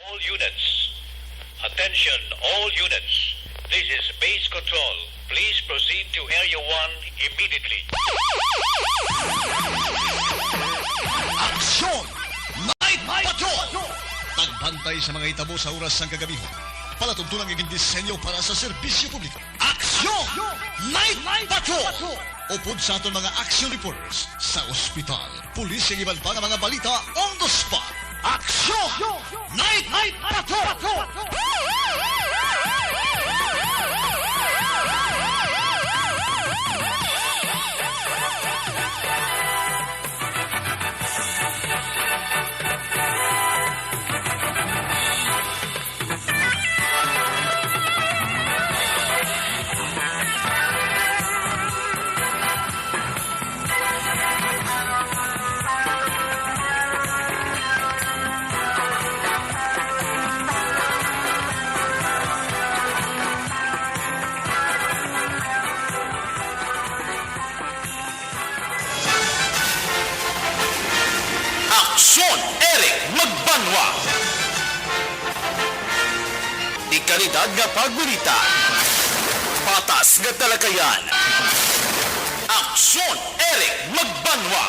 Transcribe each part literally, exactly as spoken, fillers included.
All units. Attention, all units. This is base control. Please proceed to Area one immediately. Aksyon! Night Patrol! Tagbantay sa mga hitabo sa oras sang kagabihon. Palatuntunan nga gindisenyo para sa serbisyo publiko. Aksyon! Night Patrol! Upod sa aton mga action reporters sa ospital, pulis, kag iban pa nga mga balita on the spot. Aksyon! Night Patrol! Aksyon, Eric Magbanwa. Di kalidad nga pagbalita. Patas nga talakayan. Aksyon, Eric Magbanwa.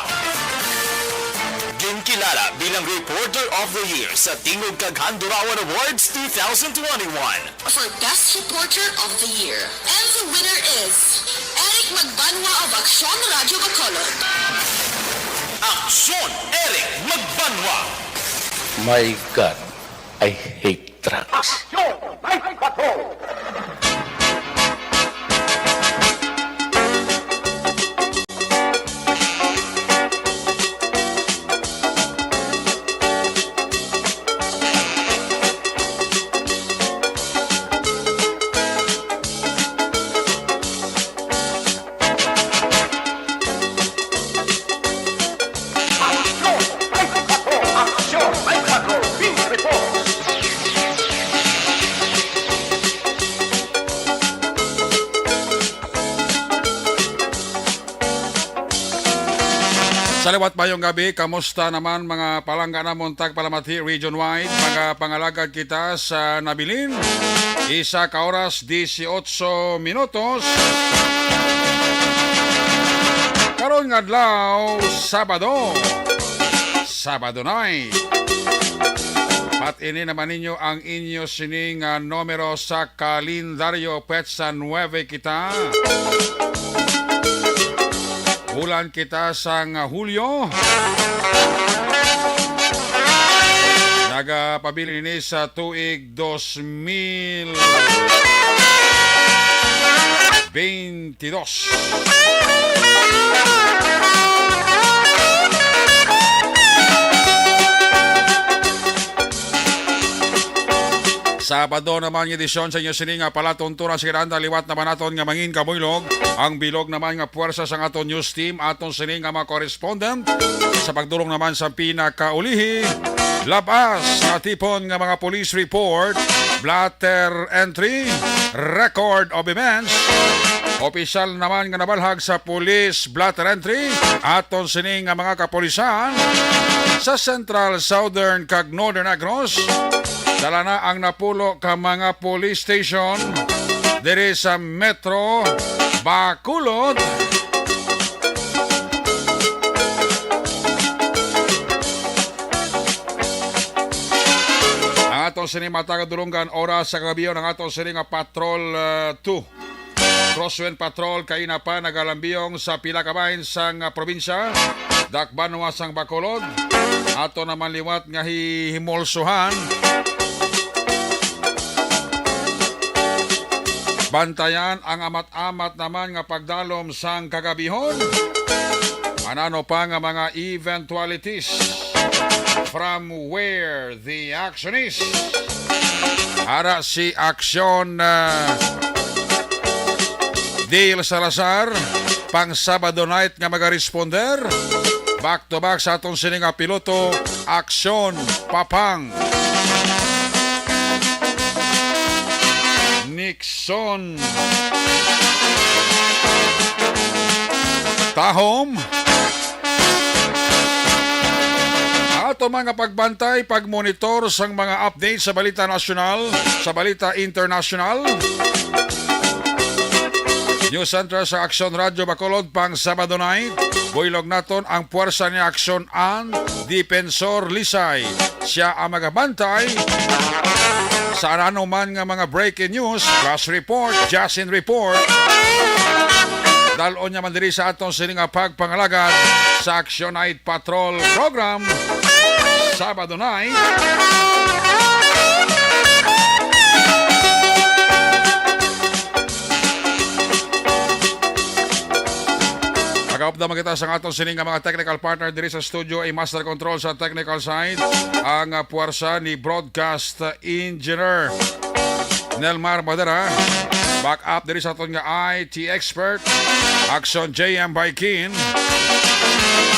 Ginkilala bilang Reporter of the Year sa Tingog kag Handurawan Awards two thousand twenty-one. For Best Reporter of the Year. And the winner is Eric Magbanwa of Aksyon Radyo Bacolod. Aksyon, Eric Magbanwa. My God, I hate drugs. Aksyon! May Patrol! Aksyon! May Patrol! Aksyon! May Patrol! News Report! Sa liwat, mayong gabi. Kamusta naman, mga palangga namon tagpalamati region-wide? Magapangalagad kita sa nabilin. Isa ka oras, dieciocho minutos. Karon nga adlaw, Sabado. Sabado night. Pat-ini naman ninyo ang inyo sini nga numero sa kalendaryo, petsa nuebe kita. Bulan kita sang Hulyo. Nagapabilin ini sa tuig dos mil twenty-dos. Sabado naman nga edisyon sa inyo sini nga palatuntunan sa Granda. Liwat naman naton nga mangin kabuylog ang bilog naman nga puwersa sang aton news team, aton sini nga mga correspondent sa pagdulong naman sa pinakaulihi. Labas natipon nga mga police report, blotter entry, record of events. Opisyal naman nga nabalhag sa police blotter entry, aton sini nga mga kapulisan sa Central, Southern, kag Northern Negros. Dala na ang napulo ka mga police station diri sa Metro Bacolod. Ang aton sini matag dulonggan oras sa kagabion, ang aton sini nga Patrol, uh, two. Crosswind Patrol kaina pa nagalambiyong sa pila ka bahin sang, ah, probinsya. Dakbanwa sang Bacolod. Ato naman liwat nga hi-, himulsuhan. Bantayan ang amat-amat naman nga pagdalom sang kagabihon. Anano pa nga mga eventualities from where the action is. Ara si Aksyon, ah, Dale Salazar, pang Sabado night nga magaresponder. Back to back sa aton sini nga piloto, Aksyon Papang. Nixon Tahom. At Tuman nga pagbantay, pagmonitor sang mga update sa balita nasyonal, sa balita internasyonal. News Center sa Aksyon Radyo Bacolod, pang Sabado night. Buylog naton ang puwersa ni Aksyon An Defensor Lisay. Siya ang magabantay sa anuman nga mga breaking news, flash report, jasin report. Dal-on niya man diri sa aton sini nga pagpangalagad sa Aksyon Night Patrol Program, Sabado night. Magaupda man kita sa aton sini nga mga technical partner diri sa studio, ay master control sa technical side, ang, ah, puwersa ni broadcast engineer Nelmar Madera. Back up diri sa aton nga I T expert, Action J M Baikin.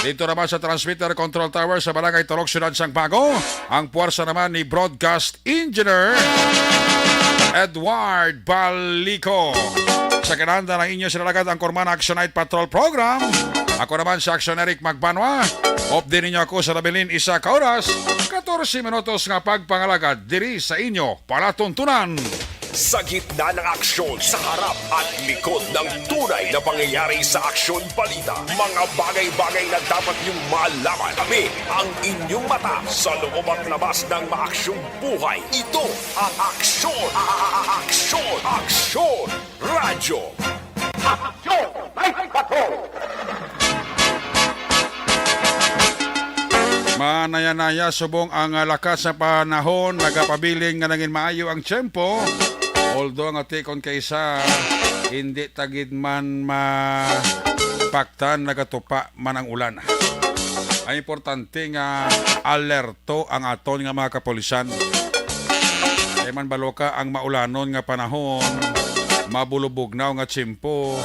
Dito naman sa transmitter control tower sa Barangay Turok, Siyudad sang Bago, ang puwersa naman ni broadcast engineer Edward Balico. Sa kinanda ng inyo sinalagad ang Kurman Action Night Patrol Program. Ako naman si Action Eric Magbanwa. Updi ninyo ako sa labilin isa ka oras, katorse minutos nga pagpangalagad diri sa inyo palatuntunan. Sa gitna ng aksyon, sa harap at likod ng tunay na pangyayari sa Aksyon Balita, mga bagay-bagay na dapat niyong malaman. Kami ang inyong mata sa loob at labas ng maaksyong buhay. Ito ang Aksyon, a- a- a- Aksyon, Aksyon Radyo. Aksyon Night Patrol. Manaya-naya subong ang, ah, lakat sa panahon, nagapabilin nga nangin maayo ang tiyempo. Although nga ti kon kaisa, hindi ta gid man mapaktan, nagatupa man ang ulan. Ang importante nga alerto ang aton nga mga kapulisan. Kay man balo ka ang maulanon nga panahon, mabulubugnaw nga tiyempo,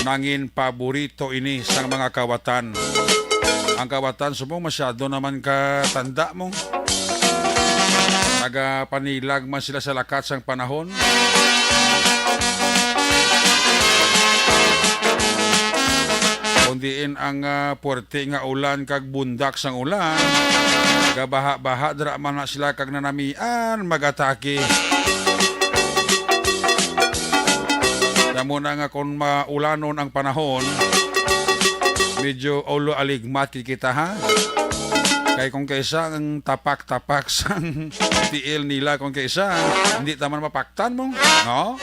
nangin paborito ini sang mga kawatan. Ang kawatan subong masyado naman katanda mo. Nagapanilag man sila sa lakat sang panahon. Kung diin ang, ah, puwerte nga ulan kag bundak sang ulan, gabaha-baha dira man na sila kag nanamian magatake. Kamo na nga kung maulanon ang panahon, medyo ulo aligmat kita, ha? Kay kung kaisa ang tapak-tapak sang tiil nila, kung kaisa, hindi ta man mapaktan mo, no?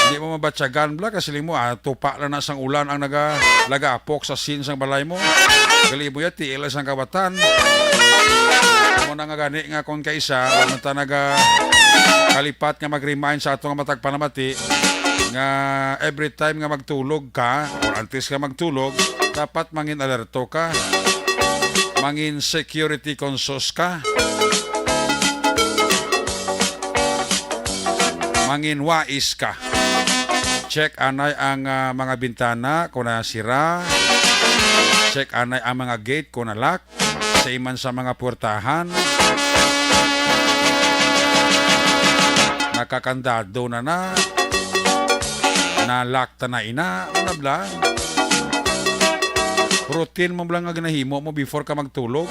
Hindi mo mabatyagan bala, kasi mo, ah, tupa lang na sang ulan ang naga-, lagapok sa sin sang balay mo. Gali mo ya, tiil lang sang kawatan. Mo na nga gani nga kung kaisa, wala man ta naga kalipat nga mag-remind sa ato nga matag panamati nga every time nga magtulog ka or antes ka magtulog, dapat mangin alerto ka. Mangin security conscious ka. Mangin wais ka. Check anay ang, ah, mga bintana kung nasira. Check anay ang mga gate kung na-lock. Sa iman sa mga puwertahan. Nakakandado na na. Nalakta na ina. Una bla. Routine mo bla nga ginahimo mo before ka magtulog.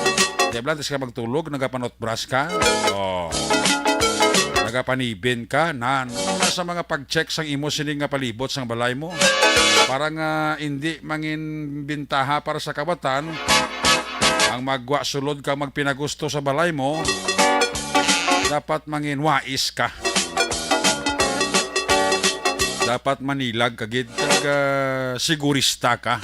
Di bla, antes ka magtulog, nagapanotbras ka. Oh. Nagapanibin ka. Nan. Una sa mga pag-check sang imo sining nga palibot sang balay mo. Para nga hindi mangin bintaha para sa kawatan, ang magwa sulod ka magpinagusto sa balay mo, dapat mangin wais ka. Dapat manilag ka gid kag, ah, sigurista ka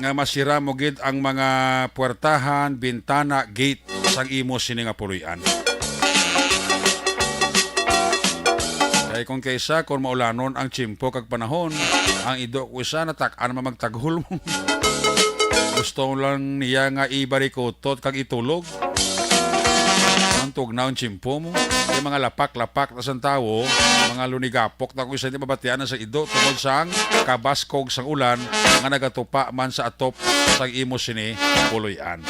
nga masira mo gid ang mga puwertahan, bintana, gate sang imo sini nga puloy-an. Kay kung kaisa, kung maulanon ang tiyempo kag panahon, ang ido ko isa natak-an man magtaghol mo. Gusto lang niya nga ibarikutot kag itulog. Ang tugnaw ang tiyempo mo. Kay mga lapak-lapak na sang tawo, mga lunigapok na ko isa hindi mabatian na sa ido tungod sang kabaskog sang ulan nga nagatupa man sa atop sang imo sini puloy-an.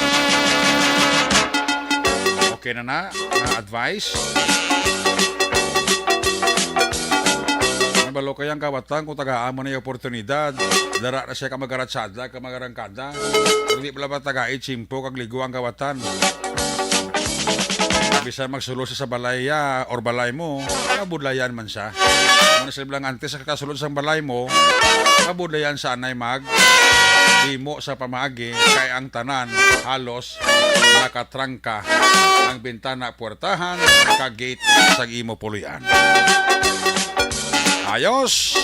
Okay na na, na advice. Palo kay ang kawatan kung tagaan mo na yung oportunidad. Dara na siya ka magaratsada, ka magarangkada. Kung di pala ba tagai, tsimpo kag ligo ang kawatan. Bisan magsulod sa, sa balay ya, or balay mo, mabudlayan man siya. Ano sila lang antes sa kasulod sang balay mo, mabudlayan sa anay mag himo sa pamaagi kay ang tanan halos nakatrangka ang bintana, puwertahan, kag gate sang imo puloy-an. Ayos!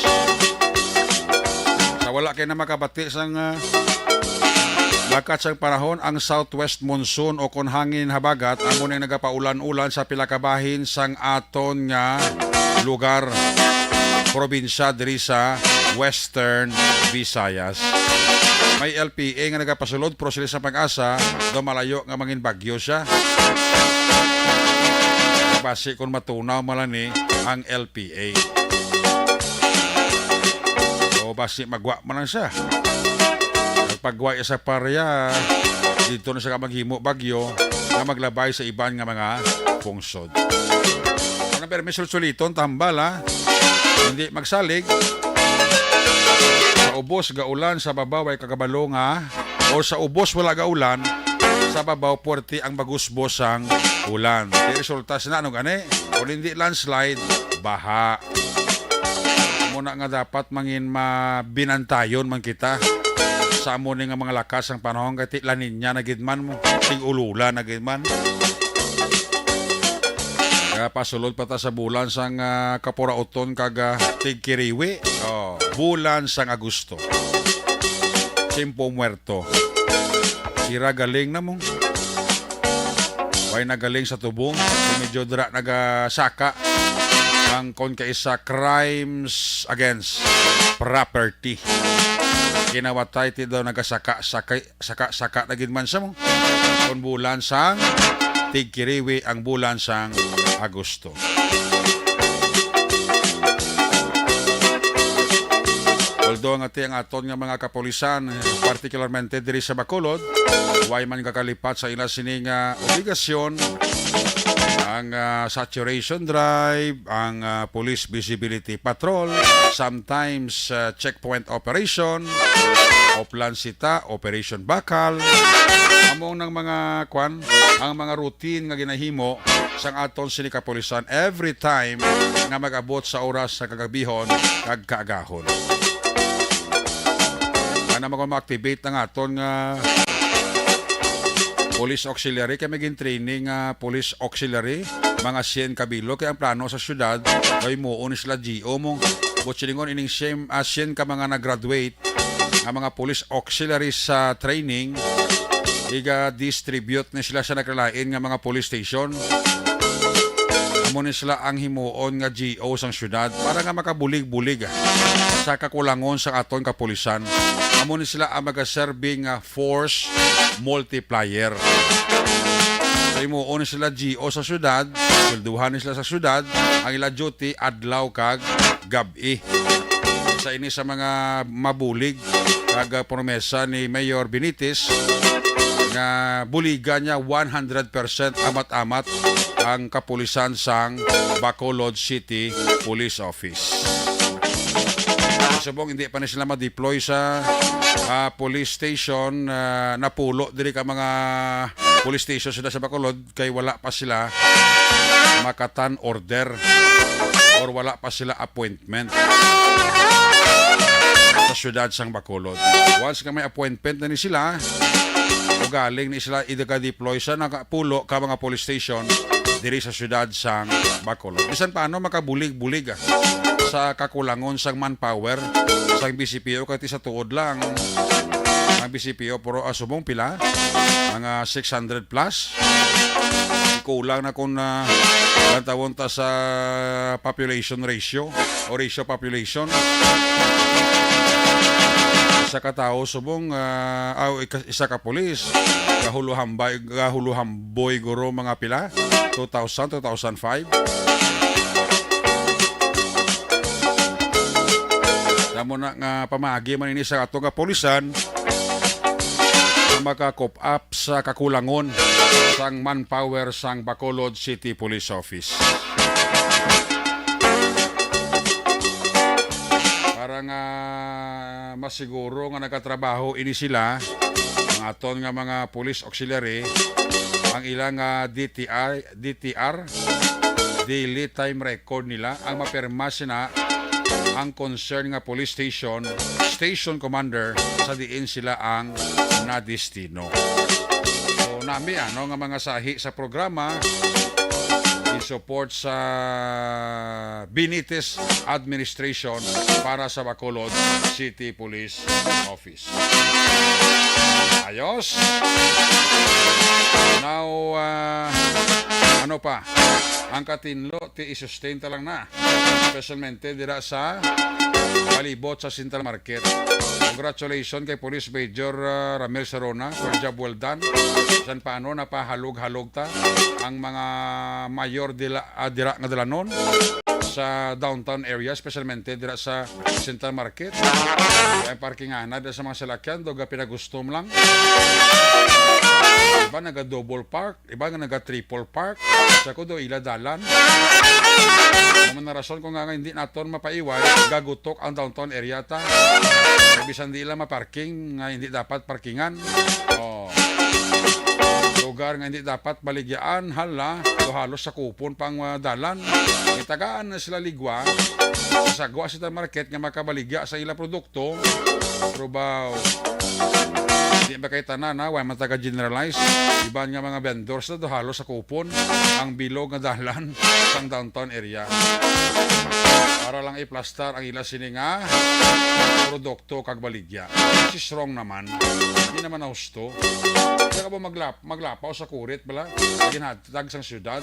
Sa wala kay na makabati sang, ah, bakat sang panahon, ang southwest monsoon o kon hangin habagat amo na nagapaulan-ulan sa pila ka bahin sang aton nga lugar, probinsya diri sa Western Visayas. May L P A nga nagapasulod, pero sila sa pag-asa, daw malayo nga mangin bagyo siya. Basi kung matunaw man lang ni ang L P A. O basi magwa man lang siya. Pagwa sa parya, dito na siya maghimo bagyo nga maglabay sa iban nga mga pungsod. Ano, pero may sulsuliton, tambal, ha? Hindi magsalig. Sa ubos, gaulan, sa babaw, ay kagabalo nga, o sa ubos, wala gaulan, sa babaw, puwerte ang bagusbos sang ulan. Di resulta sina, ano gani? Kung hindi landslide, baha. Muna nga dapat mangin mabinantayon man kita sa amo ni nga mga lakas ang panahon, kay ti La Niña na gid man mo, tig-ululan na gid man. Kaya pasulod pa ta sa bulan sang, ah, kapurauton kag, ah, tigkiriwi. Oh, bulan sang Agosto. Tiempo muerto. Sira galing na mo. Way nagaling sa tubong. Medyo dira nagasaka ang kon kaisa crimes against property. Kinawatay ti daw nagasaka-saka, saka-saka na gid man sa mo. Kon bulan sang tigkiriwi ang bulan sang Agosto. Although nga ti ang aton nga mga kapulisan, particularmente diri sa Bacolod, way man kakalipat sa ila sini nga obligasyon ang, ah, saturation drive, ang, ah, police visibility patrol, sometimes, ah, checkpoint operation, Oplan Sita, Operation Bakal, among nang mga kwan, ang mga routine nga ginahimo sang aton sini kapulisan every time nga mag-abot sa oras sa kagabihon kag kaagahon. Ana mo ma-activate ang aton nga police auxiliary, kay may gin-training nga police auxiliary, mga sien ka bilog, kay ang plano sa syudad, kay muon sila G O mo. But silingon ining siem, ah, sien ka mga nag-graduate nga mga police auxiliary sa training, iga-distribute ni sila sa nagkalain nga mga police station. Amo ni sila ang himuon nga G O sang syudad para nga makabulig-bulig, ah, sa kakulangon sa aton kapulisan. Amo ni sila ang magaserbi nga force multiplier. So, himuon ni sila G O sa syudad, swelduhan ni sila sa syudad, ang ila duty adlaw kag gab-i. Sa ini sa mga mabulig kag, ah, promesa ni Mayor Benitez nga buligan niya one hundred percent amat-amat ang kapulisan sang Bacolod City Police Office. Subong hindi pa ni sila ma-deploy sa, ah, police station, ah, napulo diri ka mga police station sila sa Bacolod kay wala pa sila makatan order or wala pa sila appointment sa syudad sang Bacolod. Once nga may appointment na ni sila, ugaling ni sila idaga-deploy sa nakapulo ka mga police station diri sa syudad sang Bacolod. Bisan paano makabulig-bulig, ah, sa kakulangon sang manpower sang B C P O, kay ti sa tuod lang ang B C P O, pero asubong pila, mga six hundred plus. Kulang na kung, ah, lantawon ta sa population ratio o ratio population. Isa ka tawo subong, ah, aw, ika-, isa ka pulis, gahuluhambay, gahuluhamboy guro mga pila, two thousand, two thousand five. Damo na nga pamaagi man ini sa ato nga pulisan nga maka-cope up sa kakulangon sang manpower sang Bacolod City Police Office. Pasiguro nga nagatrabaho ini sila, ang aton nga mga police auxiliary, ang ilang, ah, D T I, D T R, daily time record nila, ang mapirma sina ang concern nga police station, station commander sa diin sila ang nadistino. So, nami ano nga mga sahi sa programa, in support sa Benitez administration para sa Bacolod City Police Office. Ayos. Now, ah, ano pa? Ang katinlo, ti i-sustain ta lang na. Especialmente dira sa palibot sa Central Market. Congratulations kay Police Major, ah, Ramil Sarona for job well done. San paano napahalog-halog ta ang mga mayor dila, ah, dira nga dalanon sa downtown area, especialmente dira sa Central Market. Ang parkingan na sa mga salakyan, doga pinagustom lang. Iba naga double park, iba nga naga triple park. Sa ko do ila dalan. Amo na rason ko nga, nga hindi naton mapaiway, gagutok ang downtown area ta. Kay bisan di lang maparking nga hindi dapat parkingan. Oh. Lugar nga hindi dapat baligyaan, hala, do halos sakupon pa ang, ah, dalan. Itagaan na sila ligwa, sagwa sa market nga makabaligya sa ila produkto. Pero ba, di ba kay tanan, ha? Wala man taga-generalize. Iban nga mga vendors na do halos sakupon ang bilog nga dalan sang downtown area. Para lang iplastar ang ila sini nga produkto kag baligya. Which is wrong naman. Hindi naman na husto. Kaya ka ba maglap-, maglapaw sa kurit bala? Ginhatag sang syudad.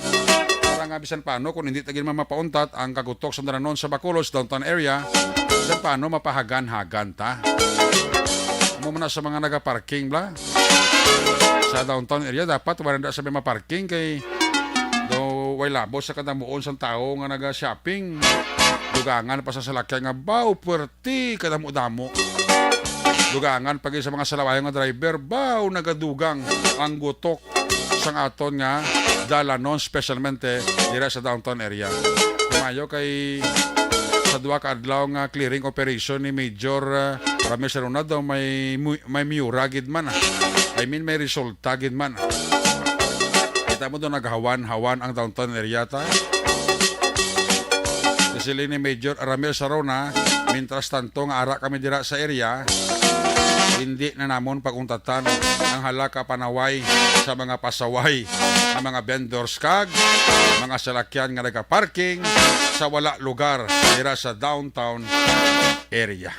Para nga bisan paano, kung hindi ta gid mapauntat ang kagutok sa dalanon sa Bacolod, sa downtown area, bisan paano mapahagan-hagan ta. Amo man na sa mga nagaparking bala. Sa downtown area, dapat wala na sa may maparking kay do way labo sa kadamuon sang tawo nga naga-shopping. Dugangan pa sa salakyan nga baw puwerti kadamo-damo. Dugangan pa gid sa mga salawayan nga driver, baw nagadugang ang gutok sang aton nga dalanon, specialmente dira sa downtown area. Mayo kay sa duha ka adlaw nga clearing operation ni Major, ah, Ramirez Luna daw may mu-, may miura gid man, ah. I mean, may resulta gid man, ah. Kita mo daw naghawan-hawan ang downtown area ta. Siling ni Major Ramil Sarona, "Mientras tanto nga ara kami dira sa area, hindi na namon pag-untatan ang hala ka panaway sa mga pasaway, ang mga vendors kag mga salakyan nga nagaparking sa wala lugar dira sa downtown area."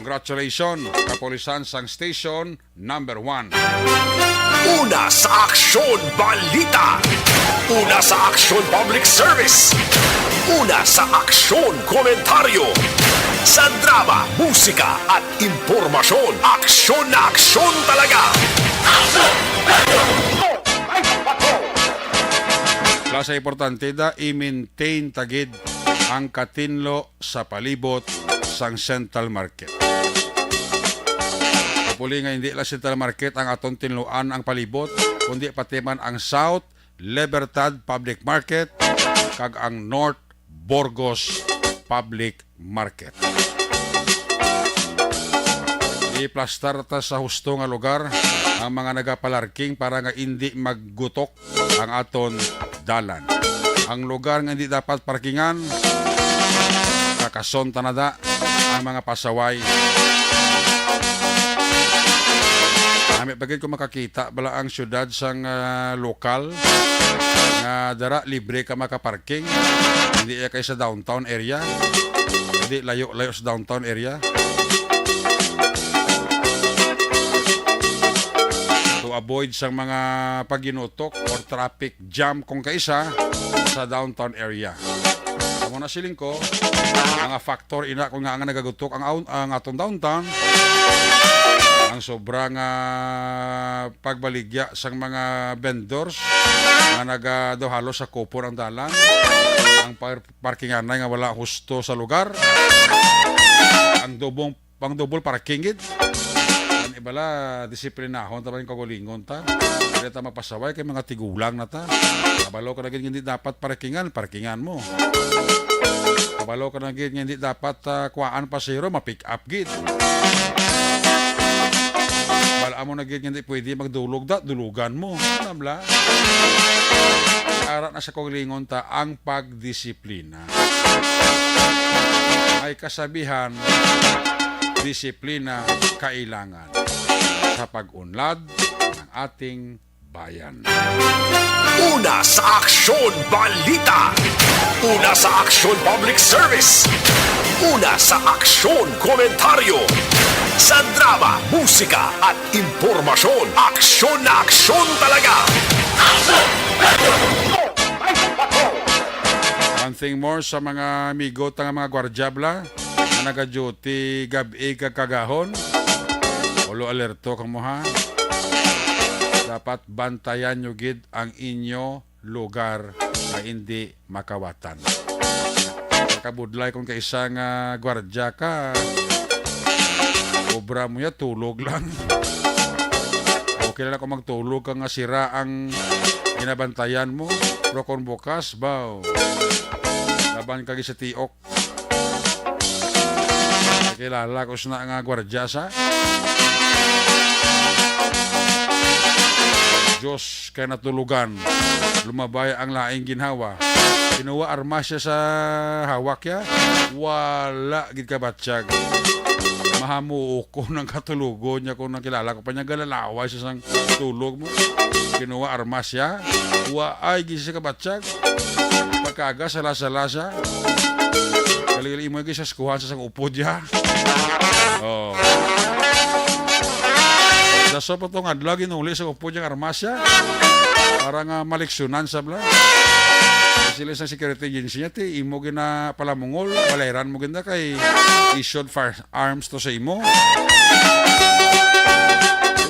Congratulations, kapulisan sang station number one. Una sa Aksyon Balita. Una sa Aksyon Public Service. Una sa Aksyon Komentaryo. Sa drama, musika, at impormasyon, aksyon na aksyon talaga. Aksyon! Aksyon! Aksyon! Plus, importante da, i-maintain ta gid ang katinlo sa palibot sang Central Market. Hopefully nga hindi lang Central Market ang aton tinluan ang palibot, kundi pati man ang South Libertad Public Market kag ang North Burgos Public Market. Iplastar ta sa husto nga lugar ang mga nagapalarking para nga indi maggutok ang aton dalan. Ang lugar nga hindi dapat parkingan, kakason ta na da ang mga pasaway. Nami pa gid ko makakita bala ang syudad sang, ah, lokal nga dara libre ka makaparking. Hindi ya kay sa downtown area. Hindi layo-layo sa downtown area. To avoid sang mga paginutok or traffic jam kung kaisa sa downtown area. Amo na siling ko, mga factor ina kung nga nga nagagutok ang aun-, ang atong downtown. Ang sobra nga pagbaligya sang mga vendors nga naga-, daw halos sakupon ang dalan. Ang par-, parkinganay nga wala husto sa lugar. Ang dubong, pang double parking gid. Ang Bala, disiplinahon ta ba ning kaugalingon ta? Dili ta mapasaway kay mga tigulang na ta. Kabalo ka na gid nga hindi dapat parkingan, parkingan mo. Kabalo ka na gid nga hindi dapat, ah, kuhaan pasahero, ma-pick up gid. Bala mo na gid nga hindi pwede magdulog da, dulugan mo. Ano bala? Ara na sa kaugalingon ta ang pagdisiplina. May kasabihan, disiplina kailangan sa pag-unlad ng ating bayan. Una sa aksyon, balita. Una sa aksyon, public service. Una sa aksyon, komentaryo. Sa drama, musika, at impormasyon, aksyon na aksyon talaga. One thing more sa mga amigo ta nga mga gwardya bala nga naga-duty gab-i kag kagahon. Ulo alerto kamo, ha. Dapat bantayan nyo gid ang inyo lugar nga indi makawatan. Kabudlay kung kaisa nga gwardya ka, obra mo ya, tulog lang. Okay lang kung magtulog ka nga sira ang ginabantayan mo. Pero kung bukas, baw, laban ka gid sa tiok. Kilala ko sina nga gwardya sa Diyos kay natulugan. Lumabay ang laing ginhawa. Kinuha armas siya sa hawak ya. Wala gid kabatyag. Mahamuok ko ng katulogon niya kung nakilala ko pa niya. Galalaway siya sang tulog mo. Kinuha armas siya. Waay gid siya kabatyag. Pagkaga, sala-sala siya. Galing-galing mo gid siya sa kuhan sa sang upod niya. Oh. Daso pa tong adlaw, ginuli sa upod niyang armas siya. Para nga maliksyonan sa bla. Sila sa security agency niya, ti, imo gina palamungol, balayran mo gid na kay issued firearms to sa imo.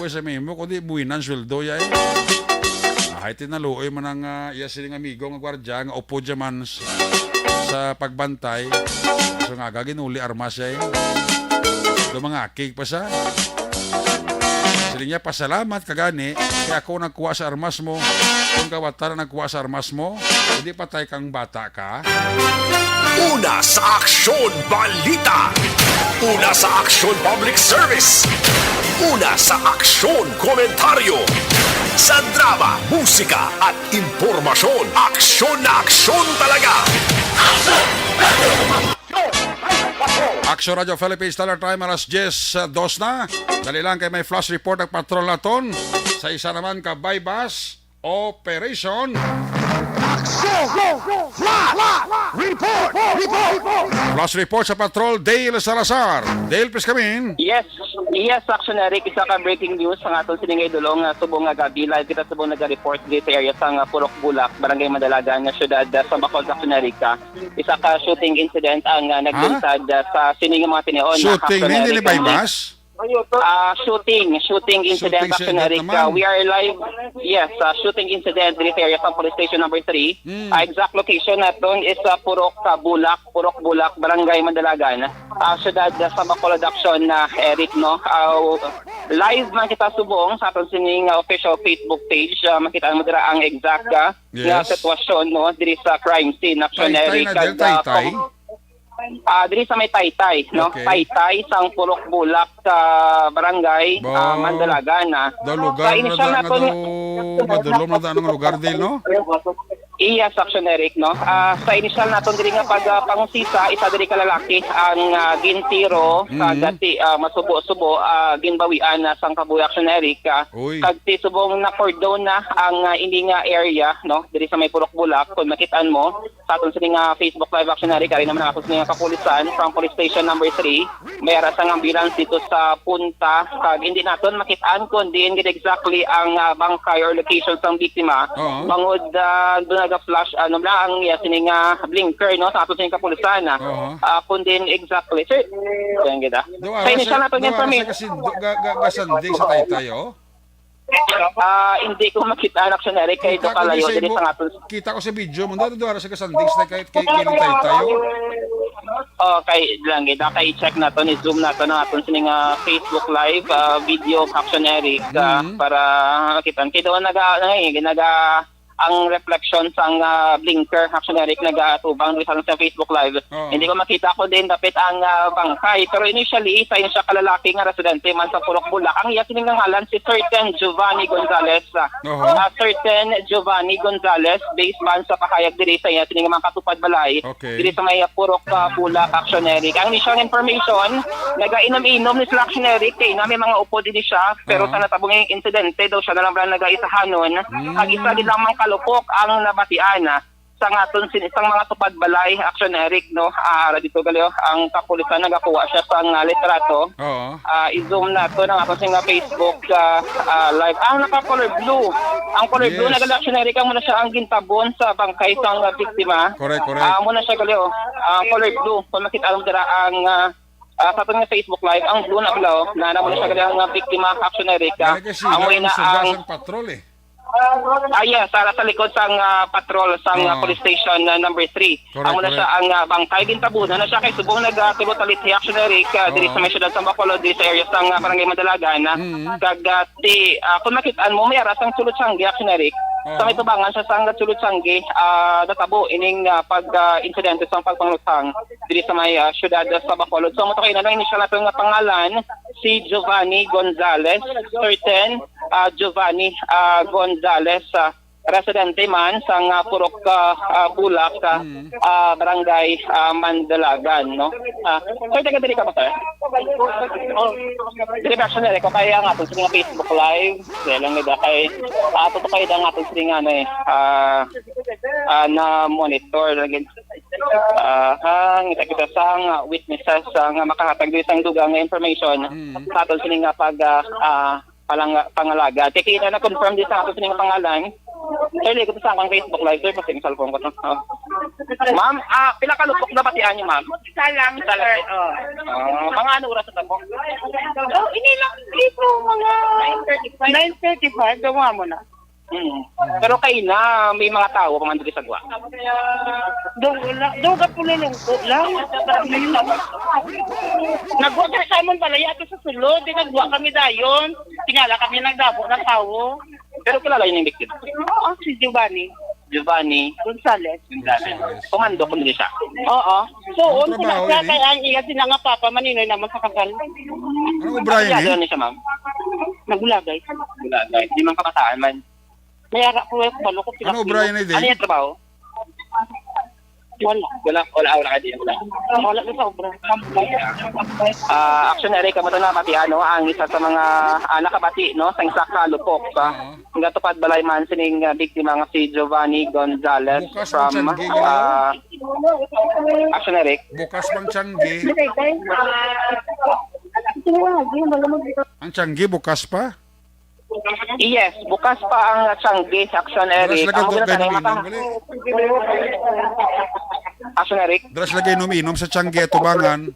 Uy, sa imo, kundi buwinan sweldo ya eh. Ahay, tinaluoy man ang, ah, iya sining amigo nga gwardya nga upod siya man s-, sa pagbantay. So nga, aga ginuli armas siya eh. Do mga akig pa siya. Siling niya, "Pasalamat ka gani, kay ako nagkuha sa armas mo. Kung kawatan na nagkuha sa armas mo, hindi patay kang bata ka." Una sa aksyon, balita. Una sa aksyon, public service. Una sa aksyon, komentaryo. Sa drama, musika, at impormasyon, aksyon na aksyon talaga. Aksyon Radyo Philippines, Standard Time, alas diyes, uh, dos na. Dali lang kay may flash report ang patrol naton sa isa naman ka buy-bust operation. Aksyon! Flash report! Report! Flash report sa patrol, Dale Salazar. Dale, please come in. Yes, yes, Aksyon Eric, isa ka breaking news sa aton sining nga idulong, ah, subong nga gabi. Live kita subong naga-report dito sa area sa nga Purok Bulak, Barangay Madalagan, nga siyudad, ah, sa Bacolod, Aksyon Eric. Ah, isa ka shooting incident ang, ah, naglunsad, ah, sa sining mga tinion. Shooting, hindi ni buy-bust? Ah, shooting, shooting incident, Aksyon Eric. Ah, we are live. Yes, ah, shooting incident diri sa area sa Police Station number three. Hmm. Ah, exact location naton is sa Purok, ah, Bulak, Purok Bulak, Barangay Madalagan, ah, siyudad, ah, sa Bacolod, Aksyon, ah, Eric, no? Ah, live man kita subong sa aton sining, ah, official Facebook page. Ah, makita mo dira ang exact, ah, nga sitwasyon, no, diri sa crime scene, Aksyon Eric. Taytay na, Del, ah, Taytay? Ah, diri sa may Taytay, no? Okay. Taytay, sang Purok Bulak, ah, barangay, ah, Mandalagan, ah. Daw lugar na da, nga daw madulom na da ang lugar, Del, no? Iya, Aksyon Eric, no? Ah, sa inisyal naton diri nga pag, ah, pangusisa, isa diri ka lalaki ang, ah, gintiro, sa dati, ah, masubo-subo, ah, ginbawian na sang kabuhi, Aksyon Eric, ah, kag ti subong na-cordon na ang, ah, ini nga area, no? Diri sa may Purok Bulak, kung makitaan mo, sa aton sini nga Facebook Live, Aksyon Eric, ari naman ang aton sini nga kapulisan from Police Station number three. May ara sang ambulance dito sa punta, kag hindi naton makitaan kung diin gid exactly ang, ah, bangkay or location sang biktima. Oo. Bangod, ah, doon naga-flash, ano lang, ang iya sini nga blinker, no, sa aton sini kapulisan, ah. Oo. Ah, kung diin exactly. Sir, yan gid, ah. Sa initial naton information. Kasi ga-, ga-, gasandig sa Taytay, oh. Ah, hindi ko makita, Action Eric, kay kita ko kalayo diri sa aton. Kita ko sa video mo, dito duha sa kasanding sa kay kay kay tayo. Okay, lang gid. Okay, check nato, ni zoom nato ang aton sini nga Facebook Live, ah, video, Action Eric, ah, mm-hmm, para makita. Kay doon naga, naga, ang reflection sang, ah, blinker, Action Eric, nagatubang diri sa, sa Facebook Live. Oo. Hindi ko makita ko din dapit ang, ah, bangkay. Pero initially, isa yun siya kalalaki nga residente man sa Purok Bulak. Ang iya sining ngalan si Certain Giovanni Gonzalez. Ah, Oho. Ah, Certain Giovanni Gonzalez, based man sa pakayag diri sa iya sining mga katupad balay. Okay. Diri sa may, ah, Purok, ah, Bulak, Action Eric. Ang initial information, nagainom-inom ni sila, Action Eric, kay na may mga upod din siya, pero Aha. sa natabong insidente daw siya na lang pala nagaisahanon. Mm. Ang isa din lamang kalupok ang nabatian, ah, sa ngaton sin isang mga tupad balay, Action Eric, no? Ah, ara dito gali, oh, ang kapulisan nagakuha siya sa nga litrato. Oo. Ah, i-zoom nato ang aton sing Facebook, ah, ah, live. Ang naka-color blue. Ang color blue Yes. na gali, Action Eric, amo na siya ang gintabon sa bangkay sang biktima. Correct, correct. Ah, amo na siya gali, oh. Ang color blue. Kung makita mo dira ang, ah, ah, sa aton nga Facebook Live, ang blue na gali, oh. Na, amo na siya gali ang, ah, biktima, Action Eric, ah. Kaya kasi Amo sila na ang suga ang sang patrol, eh. Ah, yes, sa, sa likod sang, ah, patrol sang, ah, Oo. Police Station, ah, number three. Correct, Amo na siya correct. ang, ah, bangkay. Gintabunan na siya kay subong nag, ah, tulo talit si Action Eric, ah, diri Oo. sa may siyudad sa Bacolod, diri sa area sang, ah, Barangay Mandalagan, ah. Mm. Kag, ah, ti, ah, kung makit-an mo, may aras ang Chulutsangi, Action Eric. Oo. Sa may tubangan sa sang Chulutsangi, ah, natabo ining, ah, pag, ah, insidente sang pagpangluthang diri sa may, ah, siyudad sa Bacolod. So, amo to kay na initial naton nga pangalan, si Giovanni Gonzalez, Certain, ah, Giovanni, ah, Gonzalez, ah, residente man sang, ah, Purok, ah, ah, Bulak, ah, Mm. ah, Barangay, ah, Mandalagan, no? Ah, sir, taga diri ka ba, sir? Diri ba, Action Eric, kaya nga, itong sa mga Facebook Live, kaya lang nila kay, ah, tuto kayo na nga itong sa nga, ano, eh, ah, ah, na monitor, lagi, ah, ang kita-kita sa nga witnesses, ah, nga makahatag diri sang dugang nga information Mm. sa aton sini nga pag, ah, ah, palang-, pangalaga. Kay kita na-confirm din sa ato sining pangalan. Sir, ligo sa akong Facebook Live, sir, kasi yung cellphone ko to. Oh. Ma'am, ah, pila ka lupok na batian niyo, ma'am? Isa lang, Isa lang. sir. Oh. Ah, mga ano oras na po? Oh, ini lang dito, mga nine thirty-five, gawa mo na. Hmm. Pero kay na, may mga tao pa man diri sa gwa. Daw wala, daw kapululungko lang. Nagwa sa amon balay ato sa sulod, di nagwa kami dayon. Tingala kami nagdabo ng tao. Pero kilala yun yung victim? Oo, si Giovanni Giovanni Gonzalez. Gonzalez. Komando ko nila siya. Oo. So, Ang unsa na trabaho siya yun, eh? Kay ang iya sila nga papa, maninoy naman sa kasal. Anong obra yun, Ano eh? Ano siya, ma'am? Nagulagay. Wala, guys. Di man kabataan man. May ara ko, eh, balo ko, Ano obra yun, eh, Dave? Ano yung trabaho? Wala. Wala, wala, wala ka din, wala. Wala na sa obra. Ah, Action Eric, amo to na pati, ano, ang isa sa mga, ah, nakabati, no, sa isa ka lupok, ah, Oo. Gatupad balay man sining, ah, biktima nga si Giovanni Gonzalez Bukas ang from, tiyanggi, ah, Action Eric. Bukas pang tiyanggi. Ang tiyanggi, bukas pa? Yes, bukas pa ang tiyanggi, Action Eric. Ang mga tanay maka- Action Eric. Dras lagi inom-inom sa tiyanggi at tubangan.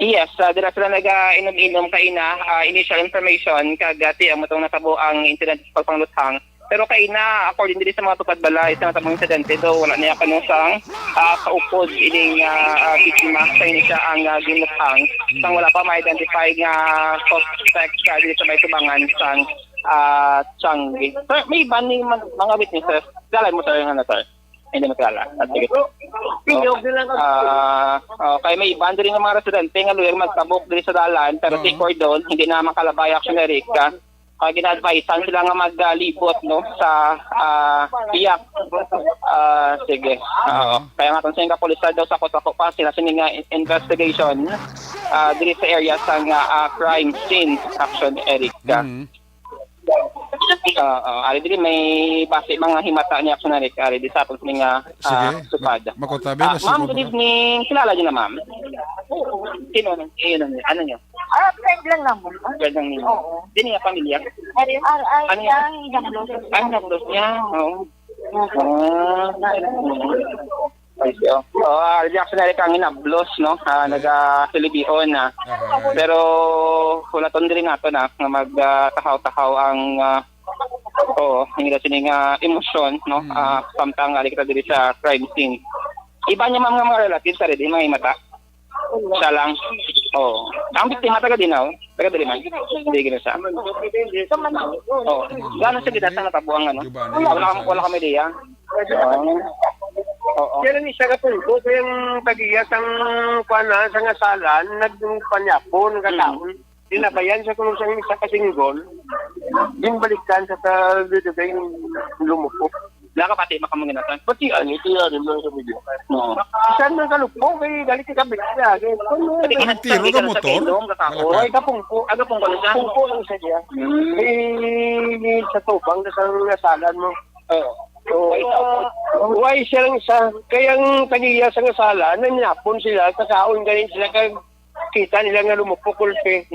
Yes, ah, dira sila nag-inom-inom kaina, ah, initial information, kag, ah, ti, amo tong natabo ang incident sa pagpangluthang. Pero kaina, according diri sa mga tupad balay, sa natabong insidente, do wala niya kanusang, ah, kaupod ining, ah, ah, biktima sa ini siya ang, ah, ginuthang. Sang wala pa ma-identify nga suspect, ah, diri sa may tubangan sang, ah, Changi. Sir, may iban ni man-, mga witnesses. Kilala mo, sir, nga na, sir? Hindi mo kilala. Ah, sige. Ah, ah, kay may iban diri nga mga residente nga luyag magtabok diri sa dalan, pero si Oo. Cordon, hindi na makalabay, Action Eric, ah. Ah, gina-advisean sila nga maglibot, no, sa, ah, iya. Ah, sige. Oo. Oo. Kaya nga, itong sa kapulisan daw, sako-sako pa sila sini nga in-, investigation, ah, diri sa area sa nga, ah, crime scene, Action Eric. Mm. Ah, ah, ari diri may base mga himata ni Action Eric, ari di sa aton sini nga, ah, Sige. Sukad. Ma-, makotabi Ah, na ma'am, siguro. Good evening. Kilala niyo na, ma'am? Sino na? Sino na? Ano niyo? Ah, friend lang naman. Friend lang ninyo? Oo. Di niya pamilya? Ari, ari, ari, Ano niya? Ang inablos. Ang inablos niya? Oo. Oo. Ah. Ay, siya. Oh, ah, Jackson, Eric, ang inablos, no? Ah, naga-Filibihon na. Aha. Pero wala ton diri nato na nga mag, ah, tahaw-tahaw ang, ah, oo, ang ila sini nga emosyon, no? Mm. Ah, samtang ari kita diri sa crime scene. Iba niya, ma'am, nga mga relatives sa diri, mga imata. Siya lang. Oo. Ang biktima, taga Dinaw. Taga diri man. Sige na siya. Oo. Gano'n sa gidatan na tabuang, ano? Wala, wala kami, wala kami diya. Oo. Oo. Pero ni siya kapungko, sa yung tagiya sang kuwan na, sa ngasalan, nagpanyapon, nagkataon. Dinabayan siya kung siyang isa ka singgol. Ginbalikan sa, sa, dito, dito, yung lumupok. Nakapati, makamanginatan. Pati, ano, ito yan, yung mga sa video. Oo. Saan man kalupok, eh, galit ka kabit siya. Kaya, ano, Pati Ang tiro ka kinatsabi ka na sa motor? kailong, kakaon. Malakat. Ay, kapungko. Aga pong kalo siya. Pungko lang siya niya. Hmm. Eh, sa tubang, sa ngasalan mo. Oo. Oo. Why siya lang isa? Kaya ang tagiya sa ngasalan, nangyapon sila, kakaon ganin sila, kag kita nila nga lumupok, kulpe.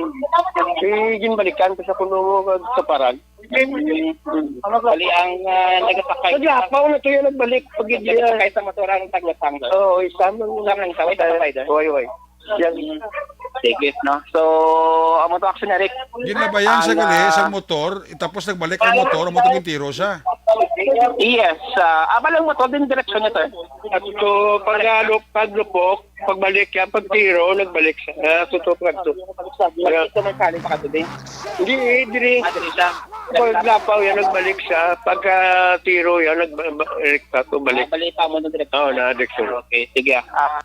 Eh, ginbalikan ko sa kuno mo, kag sa paran. Bali ang, ah, nagasakay. Naglapaw na to yung nagbalik. Pag Nagasakay sa motor ang taglatang. Oo, isa man. Isa man, isa, isa, isa. Way, way. Yan. Sige, no? So, amo to action, Eric. Ginabayan siya Ang, gali ah, sa motor, tapos nagbalik ang motor, amo to gintiro siya. Yes, ah, abal ang motor din direksyon niya, sir. At so, pag, ah, lup-, paglupok, pagbalik yan, pagtiro, nagbalik siya. Ah, tutok nga to. Ito man sali pa ka today. Hindi, eh, diri. Ah, diri siya. Paglapaw yan, nagbalik siya. Pagka tiro yan, nagbalik pa, pagbalik. Ah, balik pa mo na direksyon. Oo, na direksyon. Okay, sige. Ah,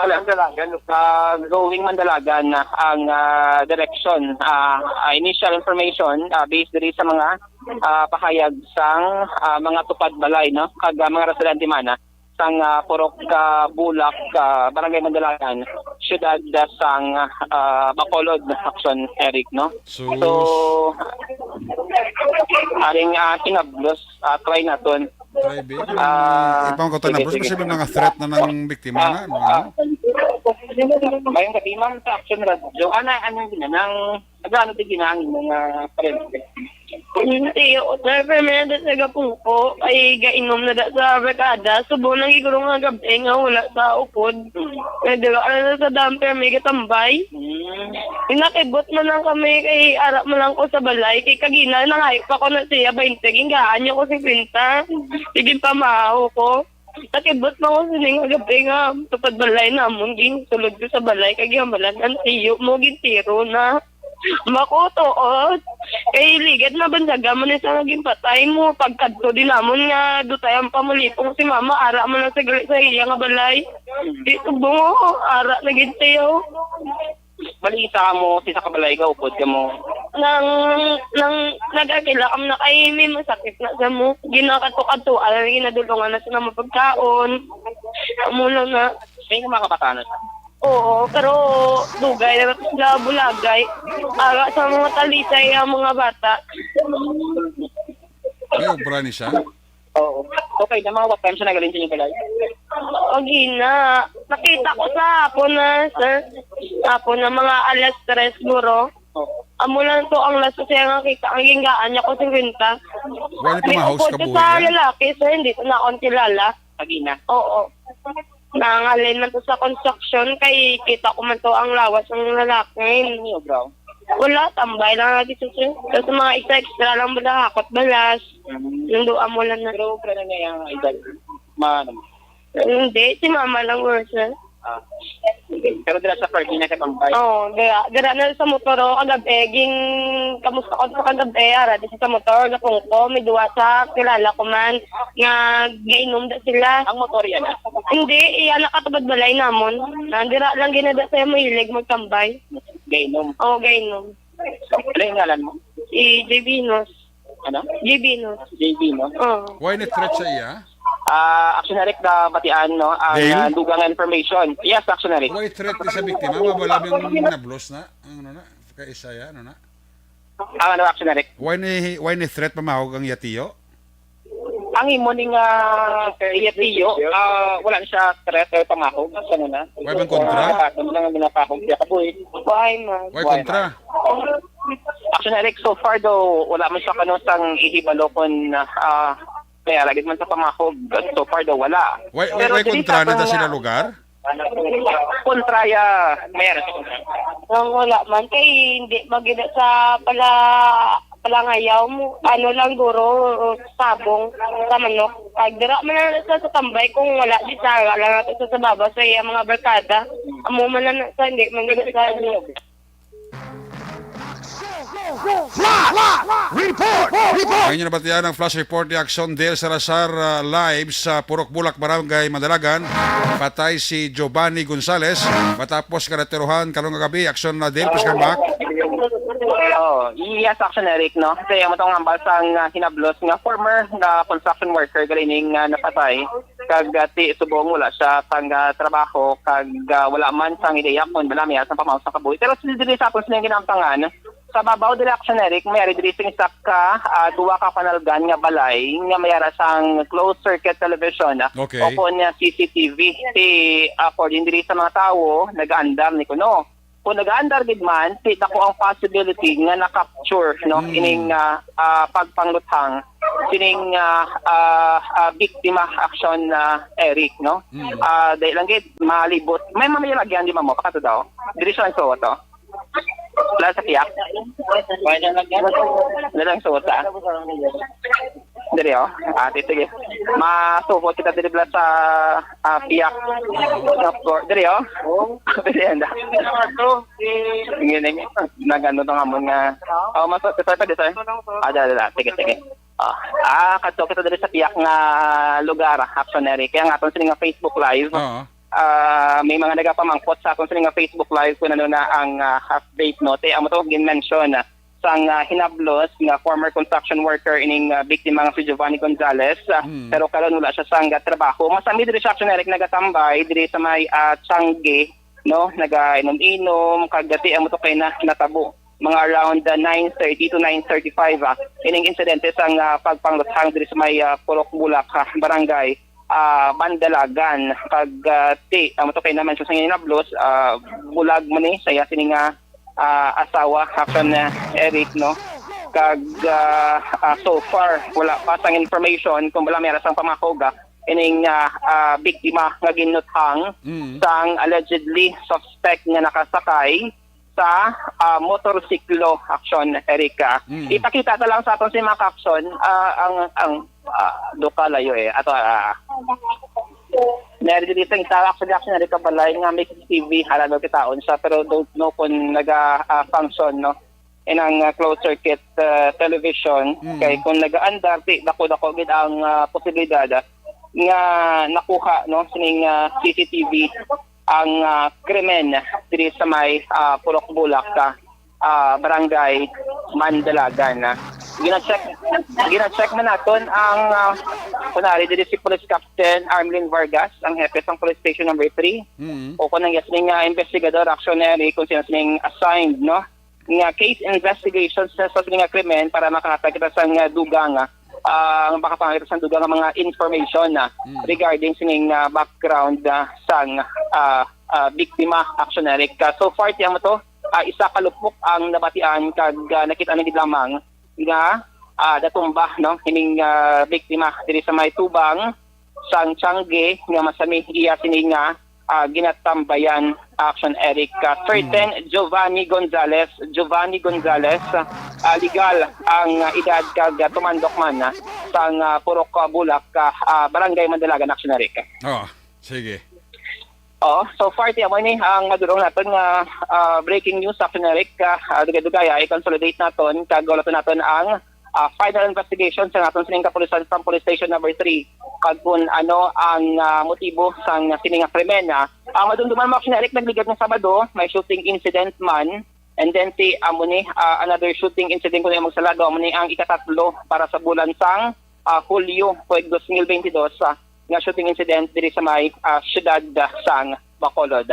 Mandalagan, ah, going Mandalagan na ang, ah, direksyon. Ah, ah, initial information, ah, based diri sa mga, ah, pahayag sang, ah, mga tupad balay, no? Kag, ah, mga residente man, ah, sang, ah, Purok, ah, Bulak, ah, Barangay Mandalagan, siyudad, ah, sang, ah, Bacolod, Action, Eric, no? Sus. So, aring, ah, kinablos, ah, try naton. Try, be. Ah, Ipang ko sige, tanablos sige. Kasi may mga threat na ng biktima Ah, na, no? ah. Mayong gabi, ma'am, sa Action Radio. Ana, ano yun, nang, nag-ano, tigin ang mga parente? Hindi, o, sir, pero may nada sa gapungko, ay gainom na da sa barkada. Subo nang giguro nga gabi nga wala sa upod. May dala na sa dam, pero may gatambay. Hmm. Nakibot man lang kami, kay ara man lang ko sa balay, kay kagina, nangayo pa ko na siya, bainte, gingaan niya ko singkwenta. Sige, pamahaw ko. Nakibot man ko sining gabi nga, tupad balay namon, ging sulod ko sa balay, kay gihambalan, ang iyo mo, gintiro na. Makutuot. Kay ligad na bandaga man ni sa naging patay mo. Pagkadto din namon nga, dutay ang pamulipong si mama, ara man lang sa gali sa iya nga balay. Di ko bungo, ara na gid siya. Bali, isa ka mo, isa ka balay ka, upod ka mo. Nang, nang nag-agila kami na kay may masakit na sa mo. Ginakato-kato, alam, ginadulungan na sa mga pagkaon. Amo lang na. May nga mga kabatanan. Oo, pero dugay na sila bulagay. Para sa mga talisay ang mga bata. May obra ni siya? Oo. Okay, na mga what time siya nagaling sa inyong balay? Agi na. Nakita ko sa hapon na, sir. Hapon na mga alas tres siguro. Oo. Amo lang to ang last ko siya nga kita. Ang ginggaan niya ko singkwenta. Wala May pamahos upod ka siya buhay sa yan? Lalaki, sir. Hindi ko na akong kilala. Agi na. Oo. Nangalin man to sa construction, kay kita ko man to ang lawas ng lalaki. Ano yung bro? Wala, tambay lang lagi siya, sir. Tapos mga extra-extra lang, bala, hakot balas. Mm. Yung doon mo lang na. Pero okay na niya yung edad. Ma-, ano? Hindi, si mama lang, sir. Ah. Pero dira sa parking na sa tambay. Oo, dira, dira na sa motor, oh, kagabi, ging, kamusta ko sa kagabi, ara, di sa motor, gapungko, may duwa sa kilala ko man, nga gainom da sila. Ang motor yan, ah? Hindi, iya, nakatubad balay namon. Nandira lang ginada sa mahilig magtambay. Gainom? Oo, gainom. Ano yung ngalan mo? Si J Venus. Ano? J Venus. J Venus. Oo. Why na-threat sa iya? Ah, Action Eric, na batian, no? Ang, Dale? Ah, dugang information. Yes, Action Eric. Why threat sa biktima? Mabala yung nablos na? Ang ano na? Kaisa ya, ano na? Ang ano, Action Eric? Why ni, why ni threat pamahog ang yatiyo? Ang imo ning, ah, yatiyo, ah, wala na siya threat or pamahog, sa ano na? Why bang kontra? Ah, ano lang ang ginapahog siya, kabuhi. Why, man? Why Why, kontra? man? Action Eric, so far daw, wala man siya kanusang ihibalo kung, ah, May ara gid man sa pamahog, so far daw wala. Way, way, Pero way dili kontra sa na ta atong sila lugar? Kontra ya, may ara sa kontra. Ang wala man, kay hindi magina sa pala, palangayaw mo, ano lang guro, sabong sa manok. Pag dira man na sa, sa tambay, kung wala di sa, wala na sa, sa baba, sa iya mga barkada. Amo man na sa, hindi man gina sa, ano. Flash! Report! Report! Ang inyo nabatian ang flash report ni Aksyon Del Salazar, ah, live sa Purok Bulak, Barangay Mandalagan. Patay si Giovanni Gonzales matapos ka natiruhan karong gabi. Aksyon na, Del, please come back. Oh, yes, Action Eric, no? Kaya mo tong ambal sang ah, hinablos nga former nga construction worker gali ning ah, napatay, kag ah, ti subong wala siya sang ah, trabaho, kag ah, wala man sang ideya kung bala may sang pamaw sa kabuhi. Pero sa dili sa akon sining ginamtangan, sa babaw diri, Action Eric, may ari diri sing isa ka ah, duwa ka panalgan nga balay nga may ara sang closed circuit television, ah, Okay. O kon nga C C T V. Ti according diri sa mga tawo, nagaandar ni kuno. Kung nagaandar gid man, ti dako ang possibility nga na-capture, no, Mm. ining ah, ah, pagpangluthang sining ah, ah, ah, biktima, Action, ah, Eric, no? Mm. Ah, dahil lang gid malibot. May mamayalagyan di ba mo? Pakato daw. Diri siya ang suot, oh. Wala sa piyak. Wala lang suot, ah. Diri, oh. Ah, ti- sige. Masuot kita diri bala sa ah, piyak. Of course. Diri, oh. Diri, anda. Sige, nag-ano to nga mo nga. Oh, mas, ito pa, dito. Ah, dala, dala. Sige, sige. Ah, ah, kadto kita diri sa piyak nga lugar, Action Eric. Kaya nga, aton sini nga Facebook Live. Oo. Ah, may mga nagapamangkot sa aton sini nga Facebook Live kung ano na ang ah, update, no? Te, amo to, gin-mention ah, sang ah, hinablos nga former construction worker ining ah, biktima nga si Giovanni Gonzales. Ah, Mm. Pero karon wala siya sang ah, trabaho. Masami diri siya, Action Eric, nagatambay diri sa may ah, Tiangge, no? Nagainom-inom, kag dati amo to kay na natabo mga around ah, nine thirty to nine thirty-five, ah, ining insidente sang ah, pagpangluthang diri sa may ah, Purok Bulak, ah, barangay ah, Mandalagan. Kag ah, ti amo to kay naman sa hinablos, ah, bulag man ni sa iya sini nga ah, asawa, Action, ah, Eric, no? Kag ah, ah, so far wala pa sang information kung bala may ara sang pamahog ah, ining ah, ah, biktima nga ginuthang Mm. sang allegedly suspect nga nakasakay sa ah, motorsiklo, Action, Eric, ah. Mm. Ipakita ta lang sa aton si mga Action, ah, ang ang ah, duka layo eh. Ato ah, Nari dito sa itawag sa Action, Eric, balay nga may C C T V, hala daw kitaon siya, pero don't know kung naga ah, function, no? Inang ah, closed circuit ah, television, Mm. kay kung nagaandar, ti dako-dako gid ang ah, posibilidad ah, nga nakuha, no, sining ah, C C T V ang ah, krimen diri sa may ah, Purok Bulak, ah, ah, barangay Mandalagan. Ah. Gina-check, gina-check man naton ang ah, kunwari diri si Police Captain Armlin Vargas, ang hepe sang Police Station number three. Mm. O kung ang yes nga investigador, Action, Eric, kung sino sining assigned, no, nga case investigation sa, sa sining nga krimen para makahatag kita sang ah, dugang, ah, ang makapangita sang dugang nga mga information na Mm. regarding sining ah, background ah, sang ah, ah, biktima, Action, Eric. Ah, so far, tiyan mo to, ah, isa ka lupok ang nabatian kag ah, nakita na gid lamang nga ah, natumba, no, hining ah, biktima diri sa may tubang sang Tiangge nga masami iya sini nga ah, ginatambayan, Action, Eric. Ah, certain Giovanni Gonzales, Giovanni Gonzales, ah, legal ang ah, edad kag ah, tumandok man ah, sang ah, Purok ah, Bulak, ah, ah, Barangay Mandalagan, Action, Eric. Oh, sige. Oh, so far, tiyan mo ni ang madulong naton nga ah, breaking news, Action, Eric. Ah, ah, dugay-dugay, ah, i-consolidate naton kag ulaton naton ang ah, final investigation sa naton sining kapulisan sa Police Station number three, kag kung ano ang ah, motibo sang sining nga krimen. Ah, ang madumduman mo, Action, Eric, nagligad nga Sabado, may shooting incident man, and then ti amo ni ah, another shooting incident kung magsalaga, amo ni ang ikatatlo para sa bulan sang ah, Hulyo, tuig dos mil bentidós, ah, nga shooting incident diri sa may ah, siyudad ah, sang Bacolod.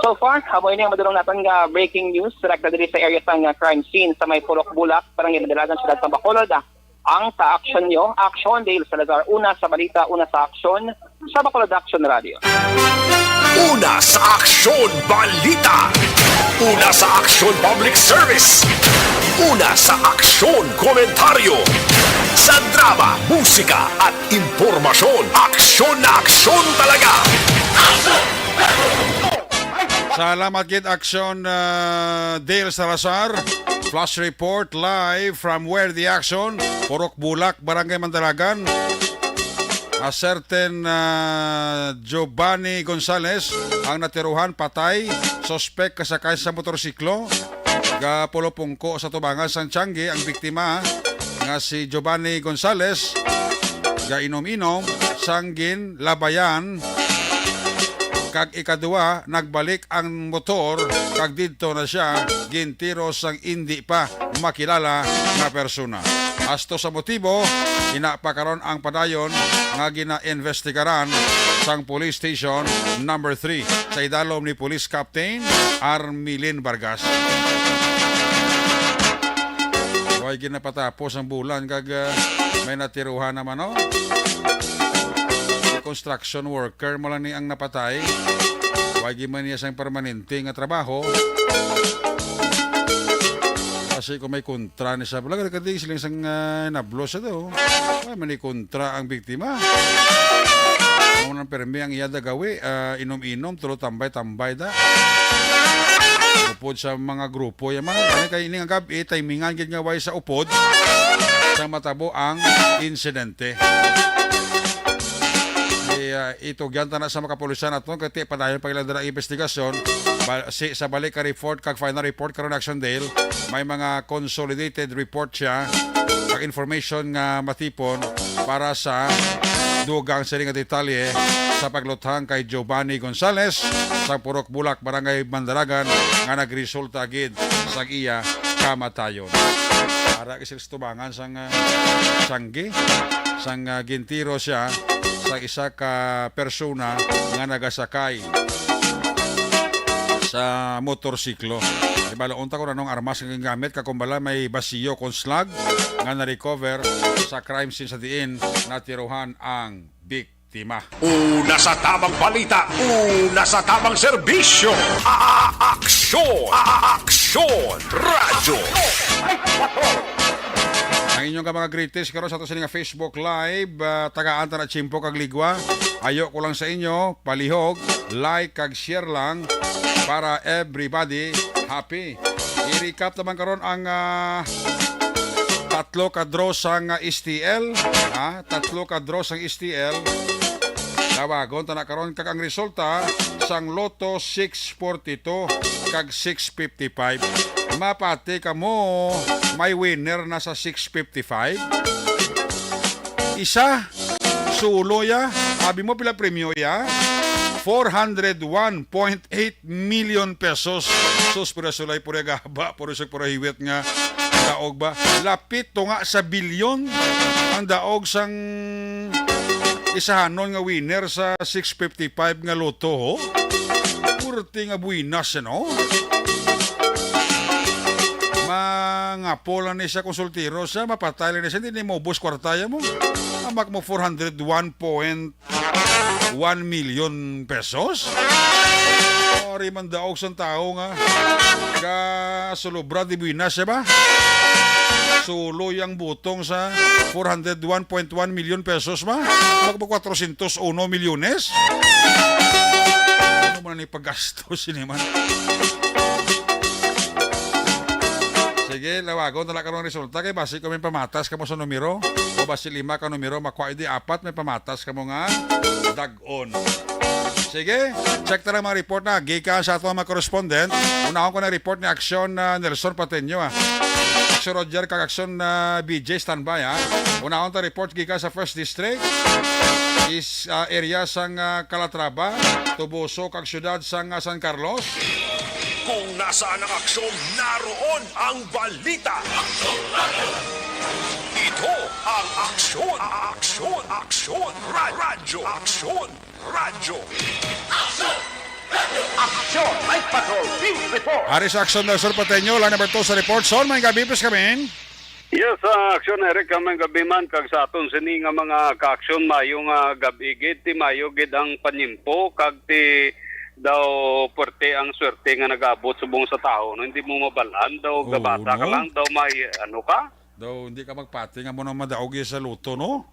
So far, amo ini ang madulong naton nga breaking news direkta diri sa area sang ah, crime scene sa may Purok Bulak, Barangay Mandalagan, siyudad sang Bacolod. Ah. Ang sa aksyon nyo, aksyon, Dale Salazar, una sa balita, una sa aksyon, sa Bacolod Action Radio. Una sa aksyon, balita. Una sa aksyon, public service. Una sa aksyon, komentaryo. Sa drama, musika, at impormasyon. Aksyon na aksyon talaga. Salamat gid, Aksyon, ah, Dale Salazar. Flash report live from where the action. Purok Bulak, Barangay Mandalagan. A certain, ah, Giovanni Gonzalez ang natiruhan, patay. Suspek kasakay sa motorsiklo. Gapulupungko sa tubangan sang Tiangge ang biktima nga si Giovanni Gonzalez. Gainom-inom sang ginlabayan, kag ikadua, nagbalik ang motor kag didto na siya gintiro sang indi pa makilala nga persona. Asto sa motibo, ina pa karon ang padayon nga ginaimbestigaran sang Police Station Number three sa idalom ni Police Captain Armilin Vargas. Way ginapatapos ang bulan kag, ah, may natiruhan naman, no? Construction worker mo lang ni ang napatay. Way gid man niya sang permanente nga trabaho. Kasi kung may kontra ni sa, wala ka di siling sang, ah, nablo sa to. Way man ni kontra ang biktima. Amo nang permi ang iya da gawi, ah, inom-inom, tulo tambay-tambay da. Upod sa mga grupo yaman. Ano kay ini nga gab-i, timingan gid nga way sa upod sa matabo ang insidente. I, ah, itugyan ta na sa mga kapulisan naton kay ti padayon pa ilang dala ang investigasyon. Ba, si, sa balik ka report kag final report karon, Action Dale, may mga consolidated report siya kag information nga matipon para sa dugang sini nga detalye sa pagluthang kay Giovanni Gonzalez sa Purok Bulak, Barangay Mandalagan, nga nagresulta gid sa iya kamatayon. Ara gid sila sa tubangan sang, ah, Tiangge, sang, ah, gintiro siya sa isa ka persona nga nagasakay sa motorsiklo. Di bala, unta kung anong armas nga gingamit, kag kung bala may basiyo kon slug nga na-recover sa crime scene sa diin natiruhan ang biktima. Una sa tamang balita, una sa tamang serbisyo. A- Aksyon, a- Aksyon, Radyo. Ang inyong ka mga greetings karon sa ato sini nga Facebook Live, ah, tagaan ta na tiyempo kag ligwa. Ayo ko lang sa inyo, palihog, like kag share lang para everybody happy. I-recap naman karon ang, ah, tatlo ka draw sang, ah, S T L, ha? Tatlo ka draw sang S T L. Tawagon ta na karon kag ang resulta sang Lotto six forty-two kag six fifty-five. Mapati kamo may winner na sa six fifty-five? Isa, sulo ya. Abi mo pila premyo ya? Four hundred one point eight million pesos. Sus, pura sulay, pura gaba, pura sug, pura hiwit nga daog ba? Lapit to nga sa bilyon ang daog sang isahanon nga winner sa six fifty-five nga lotto, ho? Purti nga buwinas, no? Mangapo lang ni siya, konsultiro siya, mapatay lang ni siya, hindi ni maubos kwarta ya mo. Amak mo four hundred one point one million pesos? Ari man daog sang tawo nga gasulubra di buwinas siya ba? Suloy ang butong sa four hundred one point one million pesos ba? Mag-, mag-, quatrocientos uno milyones? Ano man ni paggastos ini man? Sige, lawagon na lang karong resulta kay basi ko may pamatas kamo sa numero o basi lima ka numero makuha, di apat may pamatas kamo nga dag-on. Sige, check ta lang mga report na gikan sa ato mga correspondent. Unahon ko na report ni Aksyon, ah, Nelson Pateño, ah. Aksyon Roger kag Aksyon, ah, B J, standby, ha. Unahon ta report gikan sa First District, is, ah, area sang, ah, Calatrava, Toboso kag siyudad sang, ah, San Carlos. Kung nasaan ang aksyon, naroon ang balita. Ito ang Aksyon, Aksyon, Aksyon, Ra- Radyo, Aksyon, Radyo. Action Night Patrol Field Report. Ari sa Aksyon Nelson Pateño, line number two sa report. Son, may gabi, please, kami. Yes, ah, Aksyon Eric, kamay gabi man kag sa aton sini nga mga kaaksyon, mayo nga gab-i gid, ti mayo gid ang panimpo kag ti Daw puwerte ang swerte nga nag-abot subong sa tawo, no? Hindi mo mabalaan, daw Oo, gabasa ka no? lang, daw may ano ka. Daw hindi ka magpati nga mo na madaog sa luto, no?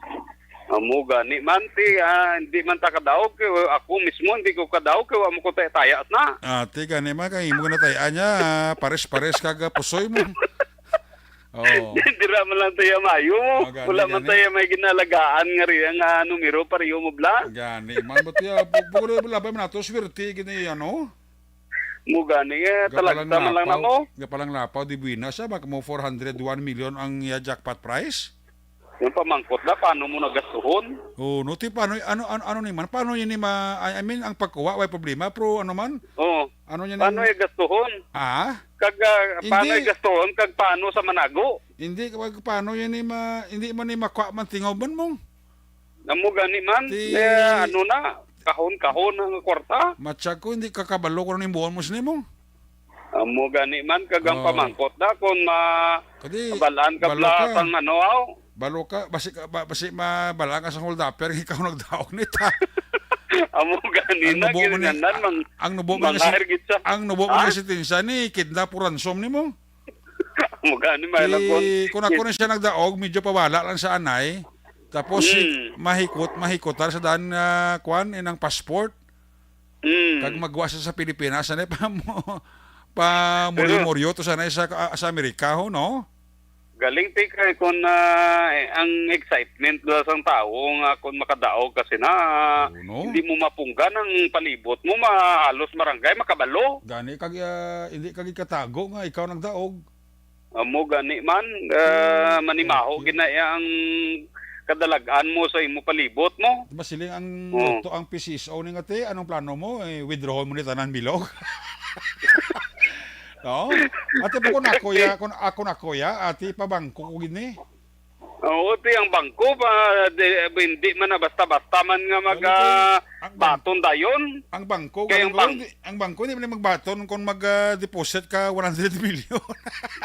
Amo gani man, ti, ah, hindi man ta kadaog, kay ako mismo hindi ko kadaog, kay wa mo ko taya-taya na. Ah, ti gani man, kay imo na tayaan niya, ah, pares-pares kag, ah, pusoy mo. Oo. Dira man lang tayo mayo mo. Ah, gani, Wala man gani. tayo may ginalagaan nga riya nga numero, pareho mo bla. Gani man, ba't ya, bu-, bu-, labay man nato, swerte, gini, ano? Mo gani, eh, Gapalang talagta man lang na lapaw, mo. gapalang lapaw, di buwina siya, baka mo four hundred one million ang, ya, jackpot prize. Yung pamangkot na, paano mo nagastuhon? Oh, no, ti, paano, ano, ano, ano ni man? Paano yun ni ma-, I, I mean, ang pagkuha, way problema, pero ano man? Oo. Ano yun Paano ni yung gastuhon? Ah? Kag, ah, Hindi. paano yung gastuhon? Kag paano sa manago? Hindi, kag paano yun ni ma-, hindi man ni makuha man tingaw man mo? Namo gani man, Ti- eh, ano na, kahon-kahon ang kwarta. Matsyag ko, hindi ka kabalo kung ano yung buwan mo sa nimo. Amo gani man, kag ang Oh. pamangkot na, kung ma-, Kadi, mabalaan ka balo bla ka. sang ano, aw. Balo ka, basi ka, ba-, basi mabalaan ka sa hold upper, ikaw nagdaog nita. Amo gani Ang na, nubo mo ni, gininanan, mang-, ang nubo mo ni si, mangair gid sa ang nubo mo ni Ha? si Tinsa ni, kidnap o ransom nimo. Amo gani, may lang kun Di, kung ako na siya nagdaog, medyo pawala lang sa anay. Tapos, si, Mm. mahikot, mahikotar sa daan nga, kwan, inang passport. Mm. Kag magwa siya sa Pilipinas, anay pa mo, pa Pero muryo-muryo to sanay sa, sa Amerika, ho, no? Galing ti kay kun, ah, eh, ang excitement do sang tawo nga kun makadaog kasi na, Oo, no? hindi mo mapunggan ang palibot mo, ma-, halos barangay makabalo. Gani kag, ah, hindi kag ikatago nga ikaw nagdaog. Amo gani man, ah, manimaho Okay. gid na iya ang kadalag-an mo sa imo palibot mo. Masiling ang Oo. to ang P C S O ni nga, te, anong plano mo? Eh, withdrawal mo ni tanan bilog? No? Ate, pa kun ako ya, kun ako na ko ya, ate, pabangko ko gid ni. Oo, ti ang bangko pa, di, hindi man na basta-basta man nga mag, Ano to, ah, ang bang-, baton dayon. Ang bangko, Kay ang galing ko, bang- hindi, ang bangko hindi man magbaton kung mag, ah, deposit ka one hundred million.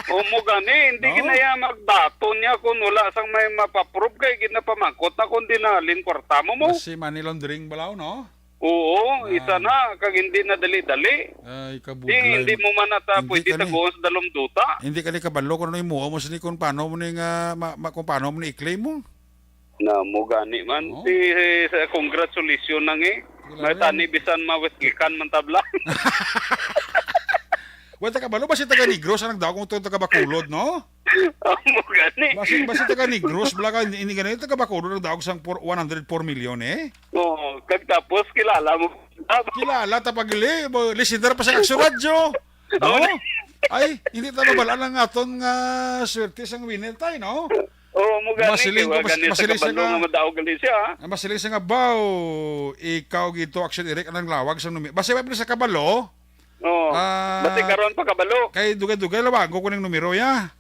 O mo gani, hindi No? ginaya magbaton niya kung wala sang may mapaprove kay ginapamangkot na kung dinalin kwarta mo mo. Mas si money laundering balaw, no? Oo, Ah. isa na, kag hindi na dali-dali. Ay, Di, kabuglay. hindi mo man nata Hindi pwede ka ni, taguan sa dalom duta. hindi ka ni kabalo kung ano yung muha mo sini, kung paano mo ni nga, ma-, ma-, kung paano mo ni i-claim mo. Na mo gani man. Oo. Si, sa congratulations nang eh. Wala May na tani yun. bisan mawitngikan man tabla. Wala ta kabalo, basi taga Negros ang nagdaog kung to taga Bacolod, no? Amo gani. Basi, basi taga Negros, bala ka, ini gani, taga Bacolod, nagdaog sang por-, one hundred four million, eh. Oo, kag tapos kilala mo. Kilala, tapagili, bo-, listener pa sa Action Radio. No? Oo. Ay, hindi ta mabalaan ang aton nga swerte sang winner tay, no? Oo, mo gani, Masiling kay ko, wa mas-, gani sa masiling sa kabalo nga nga madaog gali siya, ha? Ang masiling sa nga, baw, ikaw gito, Action Eric, anang lawag sang numi-, basi, wala pa sa kabalo? Oo. Ah, Basi karon pa kabalo. Kay dugay-dugay, lawago ko ning numero, ya.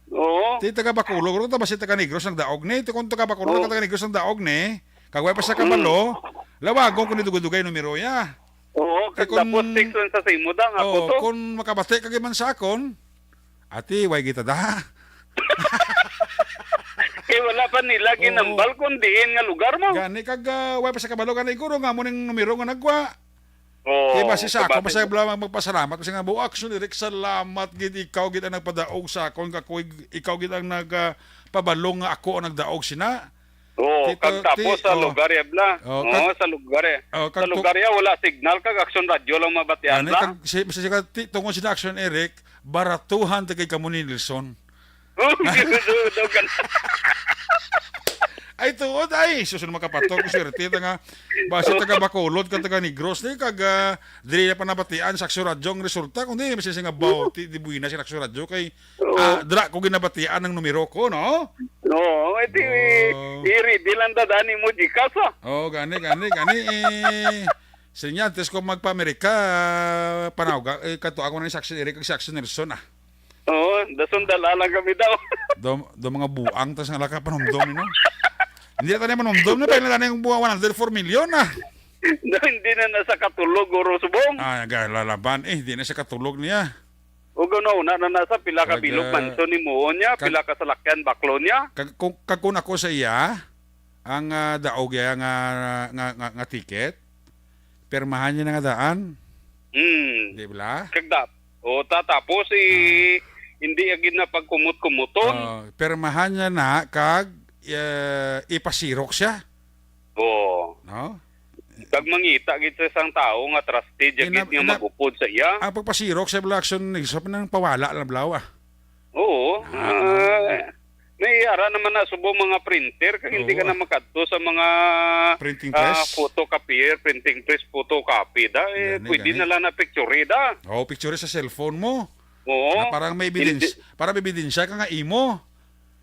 Oo. Ti taga Bacolod, ro ta basi taga Negros ang daog ni. Ti kung taga Bacolod, Oo. taga Negros ang daog ni. Kag way pa sa Mm. kabalo, lawagon ko ni dugay-dugay numero, ya. Oo, Kay kag tapos kung text lang sa simo da, nga Oo, ako to. kung makabati ka man sa akon, ati, way kita da. Kay wala pa nila Oo. ginambal kung diin nga lugar mo. Gani kag, ah, way pa sa kabalo, gani guro nga mo ning numero nga nagwa. Oo, Kay basi sa ako, kabati basi mo. bala magpasalamat, basi nga, "Bo, Action Eric, salamat gid, ikaw gid ang nagpadaog sa akon, ako, ikaw gid ang nag, ah, pabalo nga ako ang nagdaog sina." Oo, Kay kag to, tapos ti-, sa oh. lugar ya, bla. Oh, Oo, kag-, sa lugar ya. oh, Sa kag to- lugar ya, wala signal, kag Action Radio lang mabatian, Ano, bla. kag si, si, si, ti-, tungod sina Action Eric, baratuhan ta kay kamo ni Nelson. Oh, daw ka na. Ay, tuod, ay, susunod makapatog, swerte ta nga. Basi taga Bacolod ka, taga Negros, ni, kag, ah, dili na pa nabatian sa Action Radio ang resulta, kundi, masi nga baw, ti, di buwina sa Action Radio, kay, Oo. ah, dra ko ginabatian ang numero ko, no? Oo, eh, di, Oo. i-ready lang dadaan mo, Gcash, ah. Oo, gani, gani, gani, eh, sinyantes ko magpa-Amerika, ah, panawga, eh, kato ako na ni Action Eric, kag si Action Nelson, ah. Oo, dason dala lang kami daw. Do, do mga buang, tas nga laka panumdom, no? Hindi na tayo manumdom na, pero na yung buang one hundred four million, ah. No, hindi na nasa katulog, Guro Subong. Ah, ga-, lalaban, eh, hindi na sa katulog niya. O gano, una na nasa pila ka Kag, bilog ah, mansion ni muon niya, kag, pila ka salakyan baklo niya. Kag, kung, kag kung ako sa iya, ang, ah, daog iya nga, nga, nga, nga ticket, pirmahan niya na nga daan. Hmm. Di ba? Kag dap-, o, ta-, tapos, eh, hindi agad na pagkumot-kumuton. Oh, permahan niya na kag, eh, ipasirok siya. Oo. No? Kag mangita gid sa isang tawo nga trusted, ya Ina-, gid nga ina-, mag-upod sa iya. Ang pagpasirok sa bala action, nagsa pa nang pawala lang bala, ah. Oo. Ah, Ah, may ara naman na subong mga printer, kag hindi ka Oo. na makadto sa mga, Printing ah, press? Photocopier, printing press, photocopy. Da, eh, Gani, pwede gani. na lang na picture, da. Oo, picture sa cellphone mo. Oo. Na parang may Hindi. ebidens-, parang may ebidensya ka nga imo.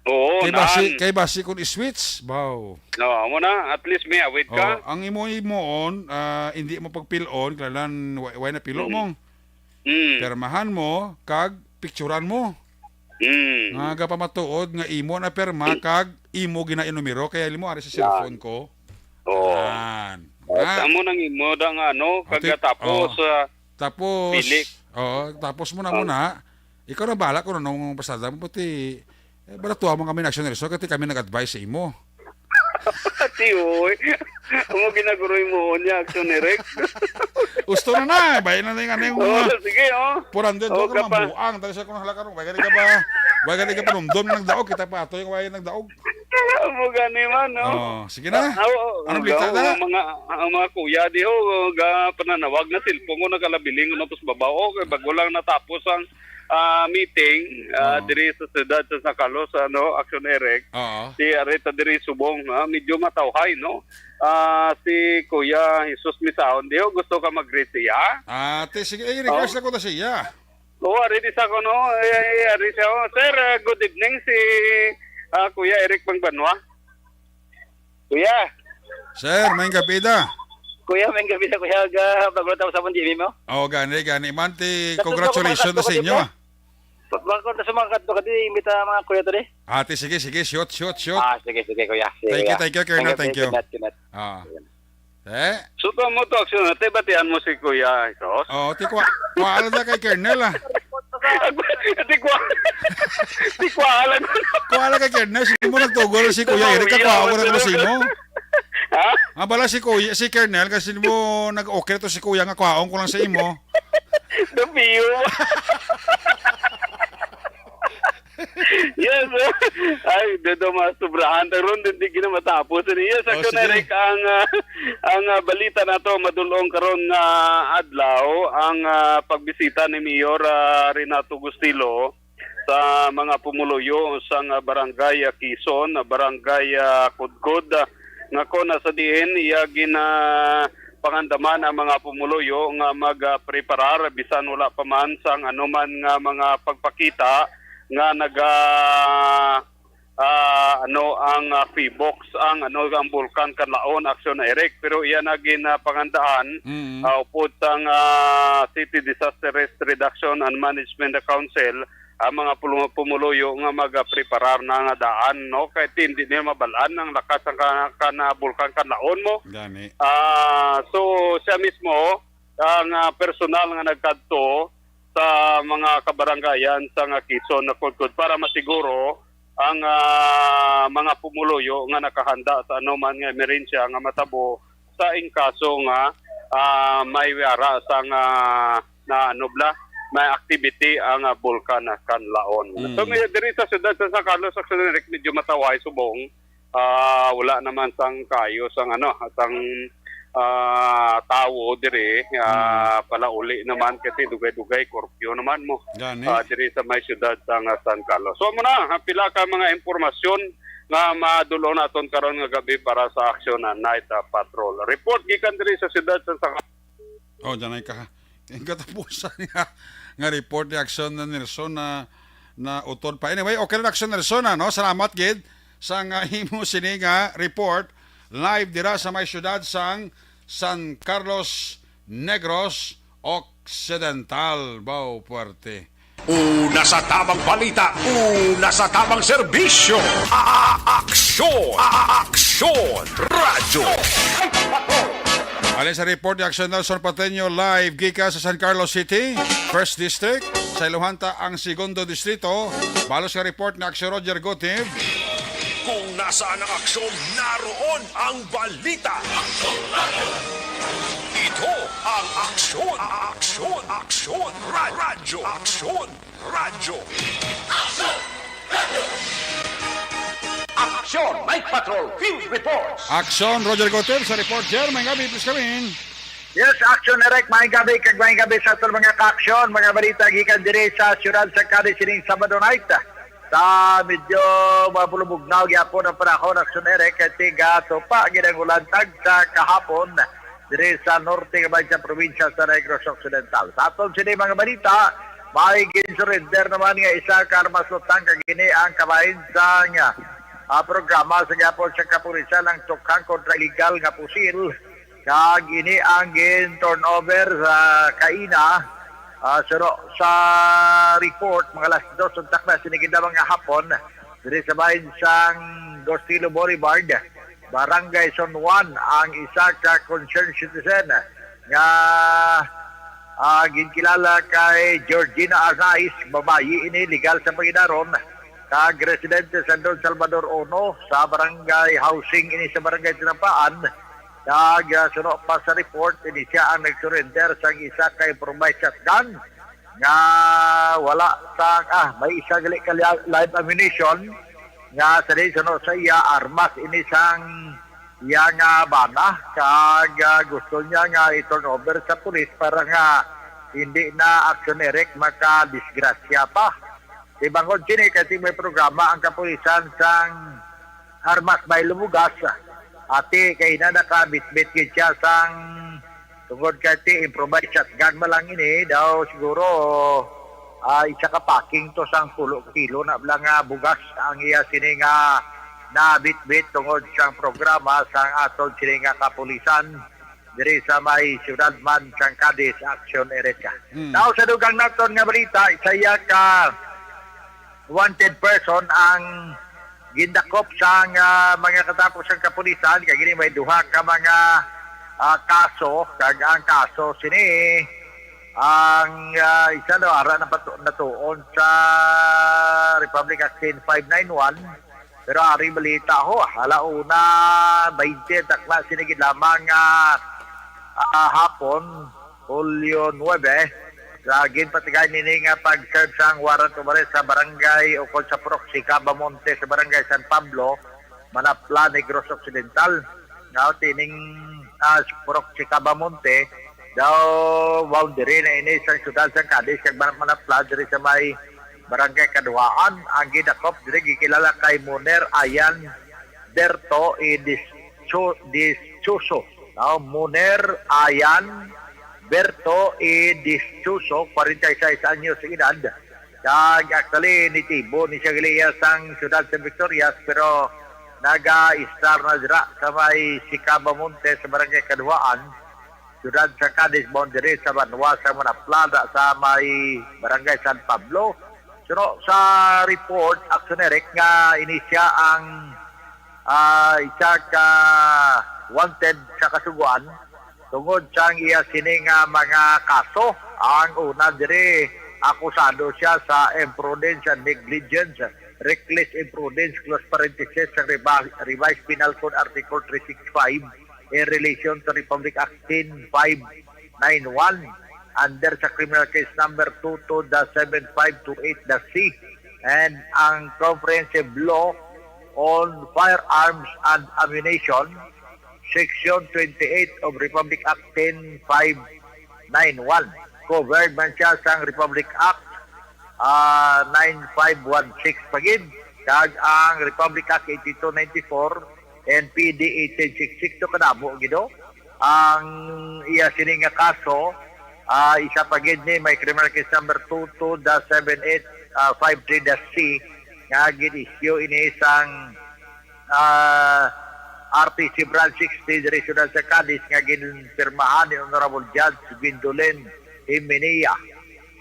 Oo, Kay basi, naan. kay basi kung i-switch, baw. No, amo na, at least may awit ka. Oh, ang imo imoon, ah, hindi mo pagpilon, kailangan wa-, way na pilo Mm. mo. Mm. Permahan mo, kag picturan mo. Mm. Nga gapamatuod nga imo na perma, Mm. kag imo ginainumero, kaya limo ari sa Yan. cellphone ko. Oo. Yan. At Ah. amo nang imo da nga ano, Ati-, kag tapos, oh. ah, Tapos, pili. oh, tapos mo na Ah. muna. Ikaw na bahala kung anong pasada mo, pati, eh, balatuha mo kami na action resource, kasi kami nag-advise sa imo. Ati, oy. Amo ginaguroy mo niya, action ni Rex. Gusto na na, bayan na na yung ano yung Oh, mga sige, oh. four hundred Oh, doon ka kapa- mabuang. Tayo siya kung halaka ron, bayan ka ba? Bayan ka ba? Nagdaog, kita pa ato yung bayan nagdaog. Amo gani man, no? Oh, sige na. Ah, oo, Anong ang, balita ang na? mga, ang mga kuya, di ho, ga, pananawag na cellphone ko, nakalabiling, ano, tapos babaw. Okay, bago lang natapos ang, ah, meeting, ah, Oo. diri sa siyudad sa San Carlos, ano, Action Eric. Oo. Si Areta diri subong, ah, medyo matawhay, no? Ah, si Kuya Jesus Misaon, di ho, gusto ka mag-greet siya? Ah, te, sige, eh, request Oh. lang ko na siya. Oo, ari di sa kuno, eh, eh, ari siya. Oh, sir, ah, good evening, si, ah, Kuya Eric Mangbanwa. Kuya. Sir, may gabi da. Kuya, may gabi na, Kuya. Ga, bago lang tapos sa G M mo? Oh, gani, gani. Man, ti, Tapos congratulations ako, na sa inyo, ah. Pag-, pag-, sa mga kadto ka, di, imbita mga kuya to, di? Ate, sige, sige, shoot, shoot, shoot. Ah, sige, sige, kuya. Sige, Thank you, kuya. thank you, Colonel, Thank you, thank you. Kinat, kinat. Ah. Eh? Suto mo to, aksyon. Ate, batian mo si Kuya Jesus. Oh, ti kwa, kwa, ala na kay Colonel, ah. Ate, kwa, ate, kwa, ala ko. Kwa, ala kay Colonel, sino mo nagtugol si Kuya Eric, Kuya, kakwa ko na wala ko sa imo. Ha? Ah, bala si Kuya, si Colonel, kasi mo nag-okay to si Kuya nga kwaon ko lang sa imo. Dapiyo. Yes, sir. Ay, dito mas sobrahan. Taron din, di gina matapos. Yes, Oh, Action sige. Eric, ang, ah, ang, ah, balita na to, madulong karon nga adlaw, ang, ah, pagbisita ni Mayor, ah, Renato Gustilo sa mga pumuluyo sang, ah, barangay, ah, Quezon, ah, barangay, ah, Kudkod, ah, nga kon sa diin iya gina pangandaman ang mga pumuluyo nga mag, ah, preparar bisan wala pa man sang anuman nga mga pagpakita nga naga, ah, ano ang, ah, PHIVOLCS ang ano ang Bulkan Kanlaon, Action Eric, pero iya na gin, ah, pangandaan, Mm. ah, upod sang, ah, City Disaster Risk Reduction and Management Council ang mga pulu-, pumuluyo nga magapreparar na nga daan, no? Kay ti-, hindi nila mabalaan ang lakas ang ka-, kana Bulkan Kanlaon mo. Gani. Ah, so, siya mismo, ang, ah, personal nga nagkadto sa mga kabarangayan sa nga Quezon na Kudkod para masiguro ang, ah, mga pumuluyo nga nakahanda sa anuman nga emerhensya nga matabo sa in kaso nga, ah, may wara sa nga na ano bala, may activity ang, ah, Bulkan Kanlaon. Mm. So, may, diri sa siyudad sa San Carlos, actually, Rick, medyo matawhay subong. Ah, wala naman sang kayo sang ano, sang, ah, tawo diri, ah, Mm. palauli naman kasi dugay-dugay curfew naman mo. Gani. Ah, diri sa may siyudad sa nga San Carlos. So, muna, ah, pila ka mga impormasyon nga madulong naton karon nga gabi para sa aksyon na night, ah, patrol. Report gikan diri sa siyudad sa San Oh, dyan ay ka. Ang katapusan nga, nga report ni Action na Nelson na, na utod pa. Anyway, okay na Action Nelson, ano? Salamat gid sa nga imo sini nga report live dira sa may siyudad sang San Carlos Negros Occidental. Bao puwerte. Una sa tamang balita, una sa tamang serbisyo. A-, aksyon, a-, aksyon, radyo. Alin sa report ni Action Nelson Pateño live gikan sa San Carlos City, First District, sa iluhan ta ang Segundo Distrito. Balos nga report ni Action Roger Gutib. Kung nasaan ang aksyon, naroon ang balita. Ito Ang aksyon, aksyon, aksyon, ra- radyo, aksyon, radyo. Aksyon! Night Patrol Field Reports! Aksyon, Roger Gutierrez sa report, Jer. May gabi, please come in. Yes, Aksyon Eric, may gabi, kag may gabi sa aton mga kaaksyon, mga balita gikan diri sa siyudad sa Cadiz sining Sabado night. Sa medyo mabulubugnaw gyapon ang panahon, Aksyon Eric, kay tiga tupa gid ang ulan tagsa kahapon diri sa norte nga bahin sa probinsya sa Negros Occidental. Sa aton sini mga balita, may gin-surrender naman nga isa ka armas lutang, kag ini ang kabahin sang, ah, programa sa gihapon sa kapulisan ang tukhang kontra illegal nga pusil, kag ini ang gin-turnover sa kaina, ah, suno sa report, mga alas dos untak na sini gid nga hapon, diri sa bahin sang Gostilo Boulevard, Barangay San Juan, ang isa ka concerned citizen nga, ah, ginkilala kay Georgina Arnaiz, babayi ini, legal sa paginaron, kag residente sa Don Salvador Uno sa Barangay Housing ini sa Barangay Tinampaan. Kag, ah, suno pa sa report, ini siya ang nag-surrender sang isa ka improvised shotgun nga wala sang, ah, may isa gali ka li- live ammunition nga sa di suno sa iya armas ini sang iya nga bana, kag, ah, gusto niya nga i-turn over sa pulis para nga hindi na, Aksyon Eric, makadisgrasya pa. Sa bangod sini, kasi may programa ang kapulisan sang armas may lumugas. Ati, kay na nakabitbit gid siya sang tungod kay ti improvised shotgun man lang ini, daw siguro, ah, isa ka packing to sang pulo kilo na lang nga bugas ang iya sini nga nabitbit tungod sang programa sang aton sini nga kapulisan diri sa may siyudad man sang Cadiz, Aksyon Eric. Hmm. Now, sa dugang naton nga balita, isa iya ka wanted person ang gindakop sang, ah, mga katapos sang kapulisan, kag ini may duha ka mga, ah, kaso, kag ang kaso sini ang, ah, isa daw ara na patu- natuon sa Republic Act ten five nine one, pero ari balita ho, ala una baynte takla sini gid lamang nga, ah, hapon, Hulyo nuebe, sa ginpatigayon nini nga pag-serve sang warrant of arrest sa barangay ukon sa Purok Sicaba Monte sa Barangay San Pablo, Manapla, Negros Occidental. Now, tining, ah, Purok Sicaba Monte, daw boundary na ini sa siyudad sang Cadiz kag Mana- Manapla diri sa may Barangay Kaduhaan. Ang gidakop diri gikilala kay Muner Ayan Berto E. Dischu- Dischuso. Now, Muner Ayan Berto E. Dischuso, forty-six anyos ang edad. Kag actually, nitibo ni siya gali iya sang siyudad sa Victorias, pero naga-istar na dira sa may Sicaba Monte sa Barangay Kaduhaan, siyudad sa Cadiz, boundary sa banwa sa Manaplada sa may Barangay San Pablo. Suno sa report, Aksyon Eric, nga ini siya ang, ah, isa ka wanted sa kasugoan tungod sang iya sini nga mga kaso. Ang una diri, akusado siya sa imprudence and negligence, reckless imprudence, close parenthesis, sa revi- Revised Penal Code Article three six five in relation to Republic Act ten five nine one under sa criminal case number two two dash seven five two eight dash C and ang Comprehensive Law on Firearms and Ammunition, Section twenty-eight of Republic Act ten five nine one. Covered man siya sang Republic Act, ah, nine five one six pa gid, kag ang Republic Act eighty-two ninety-four and P D eighteen sixty-six, to kadamo gid, oh. Ang iya sini nga kaso, ah, isa pa gid ni may criminal case number two two dash seven eight, ah, five three dash C, nga gin-issue ini sang, ah, R T C Branch sixty diri siyudad sa Cadiz nga ginpirmahan ni Honorable Judge Gwendolyn Jimenea,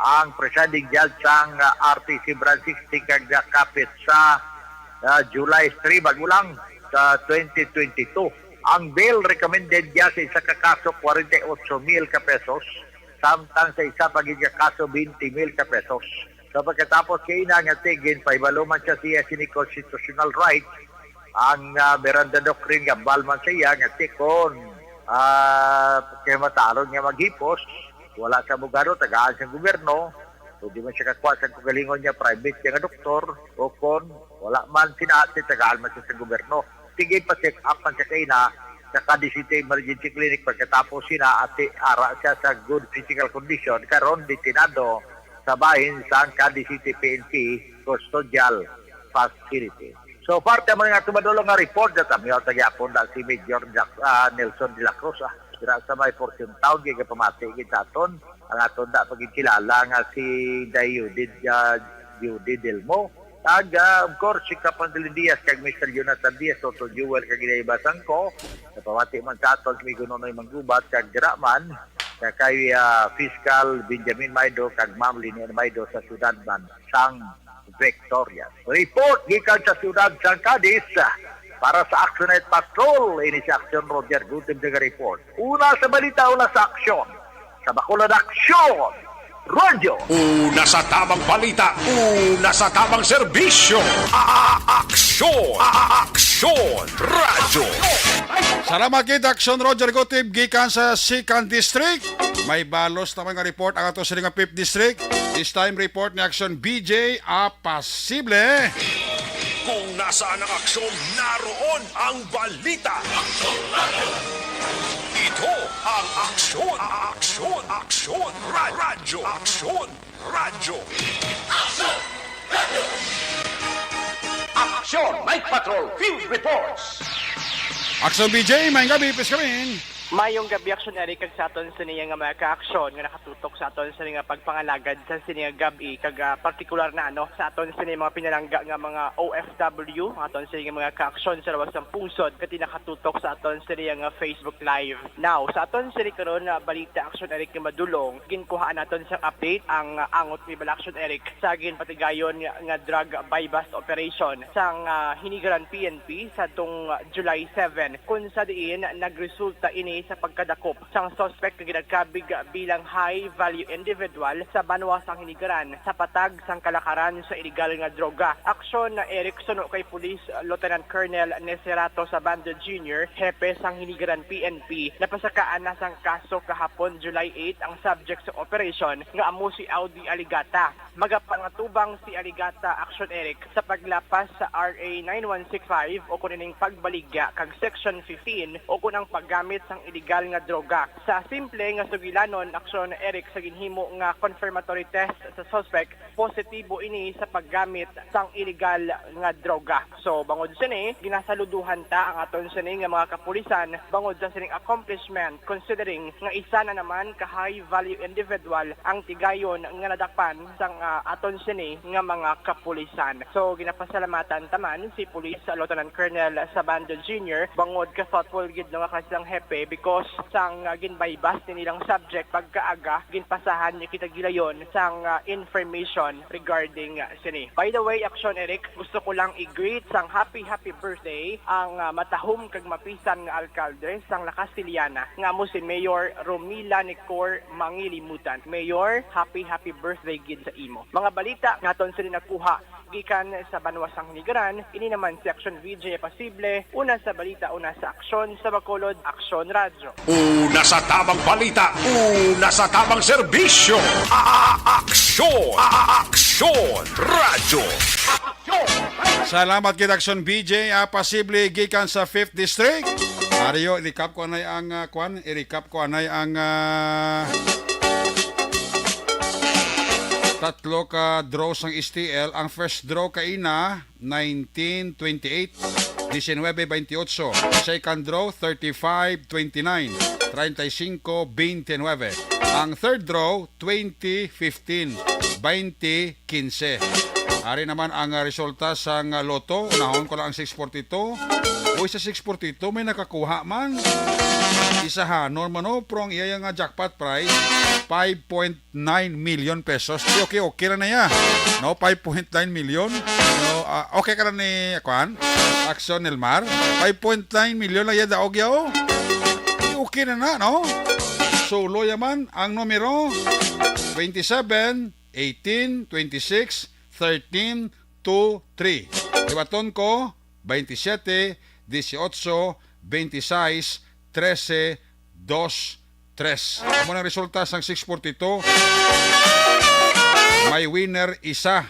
ang presiding judge sang, ah, R T C Branch sixty, kag nakapit sa, ah, July three, bago lang, sa twenty twenty-two. Ang bail recommended niya sa isa ka kaso, forty-eight mil ka pesos, samtang sa isa pa gid ka kaso, twenty mil ka pesos. So, pagkatapos kay ina nga tigin, pahibalo man siya siya sini constitutional right, ang, ah, Miranda Doctrine, gambal man sa iya nga tikon Ah, kay matalon nga maghipos, wala sa abogado, tagaan sa gobyerno, pwede man siya kakuha sa kagalingon niya, private siya nga doktor, o kon wala man sina ate, tagaan man siya sa gobyerno. Sige, pa-check up man siya kaina sa Cadiz City Emergency Clinic, pagkatapos sina ate, ara siya sa good physical condition, karon detenado sa bahin sang Cadiz City P N P Custodial Facility. So far, tamo nga tumadulong nga report, at amyo tagyapon na si Major Jack, ah, Nelson de la Cruz, ah. Dira sa may Fortune Town, kay kapamati gid sa aton, ang aton na pagkilala nga si Day Judy, ah, Judy Delmo. Ag, ah, of course, si Kapandilin Diaz, kag Mister Jonathan Diaz, Toto Jewel, kag Inay Basangko. Napamati man sa aton, si Migo Nonoy Manggubat, kag dira man, sa kay, ah, Fiscal Benjamin Maido, kag Ma'am Lynette Maido sa siyudad man sang Victoria. Report gikan sa siyudad sang Cadiz, ah, para sa Action Night Patrol. Ini si Action Roger Gutim nga report. Una sa balita, una sa aksyon. Sa Bacolod Aksyon Radyo. Una sa tamang balita, una sa tamang serbisyo. A-, a-, aksyon, a-, a-, aksyon, radyo. Salamat gid, Action Roger Gutib, gikan sa Second District. May balos naman nga report ang ato sini nga Fifth District. This time, report ni Action B J Apasible. Kung nasaan ang aksyon, naroon ang balita. Ito ang aksyon, aksyon, aksyon, ra-, radyo, aksyon, radyo. Aksyon, Night Patrol, Field Reports. Action B J, may gabi, please come in. Mayong gabi, Action Eric, kag sa aton sini nga mga kaaksyon nga nakatutok sa aton sini nga pagpangalagad sa sini nga gab-i, kag, ah, partikular na, ano, sa aton sini mga pinalangga nga mga O F W, ang aton sini nga mga kaaksyon sa lawas sang pungsod, kag nakatutok sa aton sini nga Facebook Live. Now, sa aton sini karon nga balita, Action Eric, nga madulong, ginkuhaan naton sang update ang, ah, angot ni bala, Action Eric, sa ginpatigayon nga, nga drug buy-bust operation sang, ah, Hinigaran P N P sa tong July seven, kung sa diin nagresulta ini sa pagkadakop sang suspect nga ginakabig bilang high-value individual sa banwa sang Hinigaran sa patag sang kalakaran sa iligal nga droga. Aksyon na Eric, suno kay Police Lieutenant Colonel Neserato Sabando Junior, hepe sang Hinigaran P N P, napasakaan na sang kaso kahapon, July eight, ang subject sa operation nga amo si Audi Aligata. Magapangatubang si Aligata, Action Eric, sa paglapas sa R A nine one six five o kun ining pagbaligya kag Section fifteen o kun ang paggamit sang iligal nga droga. Sa simple nga sugilanon, Action Eric, sa ginhimo nga confirmatory test sa suspect, positibo ini sa paggamit sang iligal nga droga. So, bangod sini, ginasaludohan ta ang aton sini nga mga kapulisan bangod sa sining accomplishment, considering nga isa na naman ka high-value individual ang tigayon nga nadakpan sang, ah, aton sini nga mga kapulisan. So, ginapasalamatan ta man si Police Lieutenant Colonel Sabando Junior bangod ka thoughtful gid, no, nga kanilang hepe, because sang, ah, gin-buy-bust ni nilang subject pagkaaga, ginpasahan niya kita gilayon sang, ah, information regarding, ah, sini. By the way, Action Eric, gusto ko lang i-greet sang happy, happy birthday ang, ah, matahom kag mapisan nga alkalde sang La Castellana, nga amo si Mayor Romila Nicor Mangilimutan. Mayor, happy, happy birthday gid sa imo. Mga balita nga aton sini nakuha gikan sa banwa sang Hinigaran, ini naman si Action V J Pasible, una sa balita, una sa aksyon, sa Bacolod Aksyon Radyo. Una sa tamang balita, una sa tamang serbisyo. A-, a-, aksyon, a-, a-, aksyon, radyo. Salamat gid, Action B J, ah, Pasible gikan sa Fifth District. Ari yo, i-recap ko anay ang, ah, kwan, i-recap ko anay ang, ah, tatlo ka draw sang S T L. Ang first draw kaina, nineteen twenty-eight, diecinuebe veintiocho. Second draw, thirty-five twenty-nine, treinta y cinco veintinueve. Ang third draw, twenty fifteen, twenty quince. Ari naman ang, ah, resulta sang, ah, lotto. Unahon ko lang ang six forty-two. Uy, sa six forty-two, may nakakuha man. Isa ha, normal, no? Pero ang iya nga jackpot prize, five point nine million pesos. Di, okay, okay ra na ya. No, five point nine million. No, ah, okay ka ra ni, kwan? Action Nelmar. Five point nine million lang ya daog ya, oh. Di, okay na na, no? So, loya man ang numero, twenty-seven, eighteen, twenty-six, thirteen, two, three. Liwaton ko, twenty-seven, dieciocho, veintiséis, trece, dos tres. Amo nang resulta sang six forty-two. May winner isa.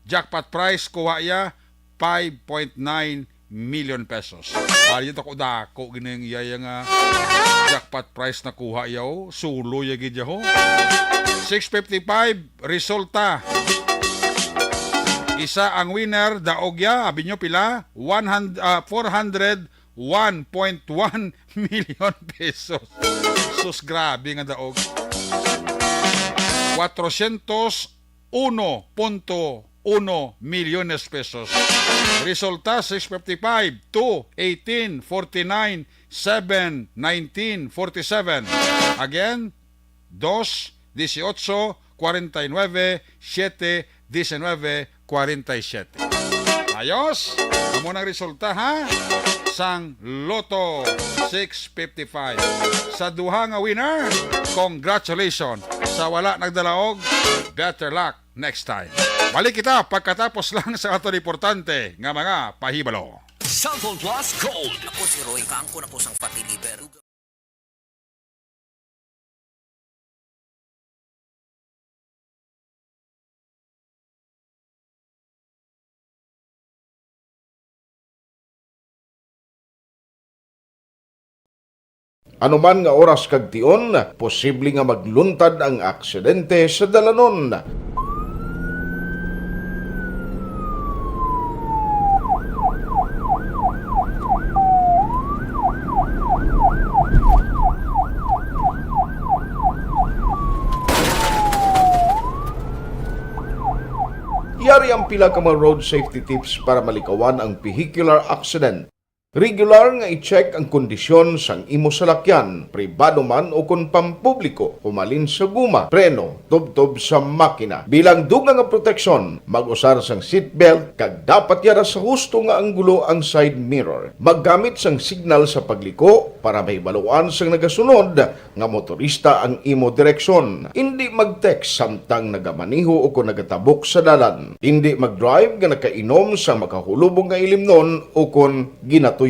Jackpot prize, kuha iya five point nine million pesos. Ari, dako-dako gid ang iya, iya nga jackpot prize na kuha iya, oh. Sulo iya gid iya, ho. Six fifty-five, resulta. Isa ang winner, daog iya, abi nyo pila? One hundred, ah, four hundred one point one million pesos. Sus, grabe nga daog. Cuatrocientos uno punto uno milyones pesos. Resulta, six fifty-five, two, eighteen, forty-nine, seven, nineteen, forty-seven. Again, dos, dieciocho, cuarenta y nueve, siete, diecinueve, cuarenta y siete. Ayos! Amo nang resulta, ha? Sang Lotto six fifty-five. Sa duha nga winner, congratulations. Sa wala nagdalaog, better luck next time. Balik kita pagkatapos lang sa aton importante nga mga pahibalo. Cellphone Plus Gold. Ako si Roy, kaangkon ako sang fatty liver. Ano man nga oras kag tion, posible nga magluntad ang aksidente sa dalanon. Yari ang pila ka mga road safety tips para malikawan ang vehicular accident. Regular nga i-check ang kondisyon sang imo salakyan, pribado man o kon pampubliko, humalin sa guma, preno, tubtob sa makina. Bilang dugang nga proteksyon, mag-usar sang seatbelt kag dapat yara sa husto nga anggulo ang side mirror. Maggamit sang signal sa pagliko para mahibaluan sang nagasunod nga motorista ang imo direksyon. Indi mag-text samtang nagamaniho o kon nagatabok sa dalan. Indi mag-drive nga nakainom sang makahulubong nga ilimnon o kon ginatuyo.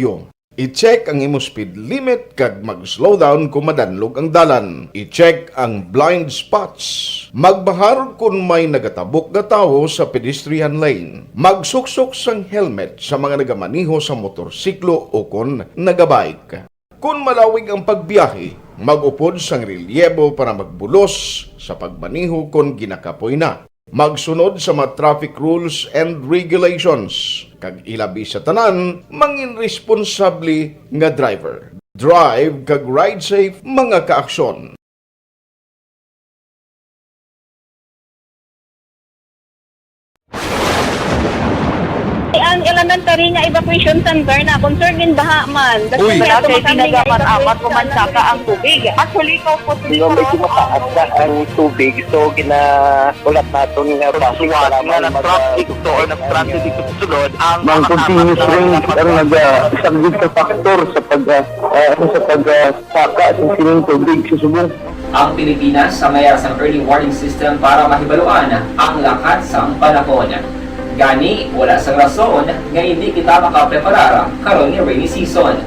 I-check ang imo speed limit kag mag-slow down kon madanlog ang dalan. I-check ang blind spots. Magbahar kon may nagatabok nga tawo sa pedestrian lane. Magsuksok sang helmet sa mga nagamaniho sa motorsiklo o kon nagabike. Kon malawig ang pagbiyahe, mag-upod sang relyebo para magbulos sa pagmaneho kon ginakapoy na. Magsunod sa mga traffic rules and regulations, kag ilabi sa tanan, mangin responsable nga driver. Drive kag ride safe, mga kaaksyon. Ang elementary nga evacuation center na concern in baha man. Uy. Wala kay ginagamit-amat o mansaka ang tubig. Actually, ikaw po, medyo mataas na ang tubig, so ginahulat naton nga traffic para nga mag-, nag-traffic to or nag-traffic dito sa sulod ang mga continuous rain ang nag-, ah, isang sa factor sa pag, ah, ah, ano, sa pag, ah, saka sa sining tubig sa subong. Ang Pilipinas sa mayara sang early warning system para mahibaluan ang lakat sang panahon. Gani, wala sang rason nga indi kita makapreparar karon nga rainy season.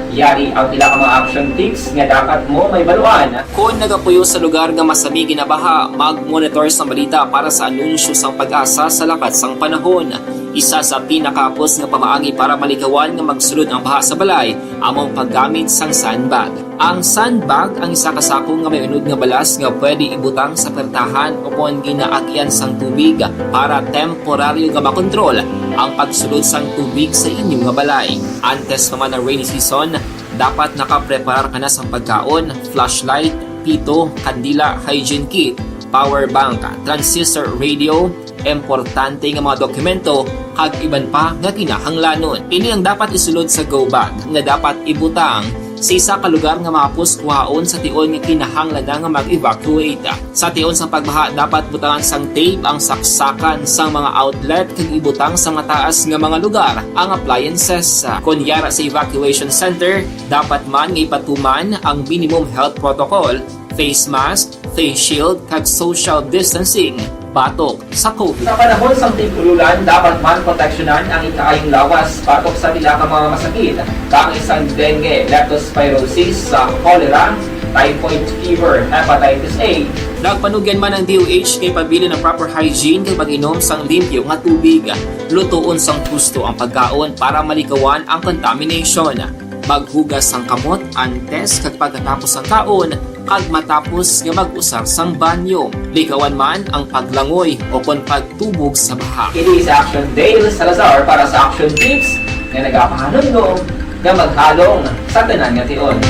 Yari ang pila ka mga action tips nga dapat mo mahibaluan. Kon nagapuyo sa lugar nga masami ginabaha, mag-monitor sa balita para sa anunsyo sang PAGASA sa lakat sang panahon. Isa sa pinakahapos nga pamaagi para malikawan nga magsulod ang baha sa balay amo ang paggamit sang sandbag. Ang sandbag ang isa ka sako nga may unod nga balas nga pwede ibutang sa pertahan o kon ginaagyan sang tubig para temporaryo nga makontrol ang pagsulod sang tubig sa inyo nga balay. Antes pa man ang rainy season, dapat nakapreparar ka na sang pagkaon, flashlight, pito, kandila, hygiene kit, power bank, transistor radio, importante nga mga dokumento, kag iban pa nga kinahanglanon. Ini ang dapat isulod sa go bag nga dapat ibutang sa isa ka lugar nga mahapos kuhaon sa tion nga kinahanglan na nga mag-evacuate. Sa tion sang pagbaha, dapat butangan sang tape ang saksakan sang mga outlet kag ibutang sa mataas nga mga lugar ang appliances. Kon yara sa evacuation center, dapat man nga ipatuman ang minimum health protocol, face mask, face shield, kag social distancing batok sa COVID. Sa panahon sang tig-ululan, dapat man proteksyonan ang ikaayong lawas batok sa pila ka mga masakit, kaangay sang dengue, leptospirosis, sa cholera, typhoid fever, hepatitis A. Nagpanugyan man ang D O H kay pabilin ang proper hygiene kag pag-inom sang limpyo nga tubig. Lutoon sang husto ang pagkaon para malikawan ang contamination. Maghugas sang kamot antes kag pagkatapos sang kaon, kag matapos nga mag-usar sang banyo. Likawan man ang paglangoy o kon pagtubog sa baha. Ini si Action Dale Salazar para sa Action Tips nga nagapahanumdom nga maghalong sa tanan nga tion.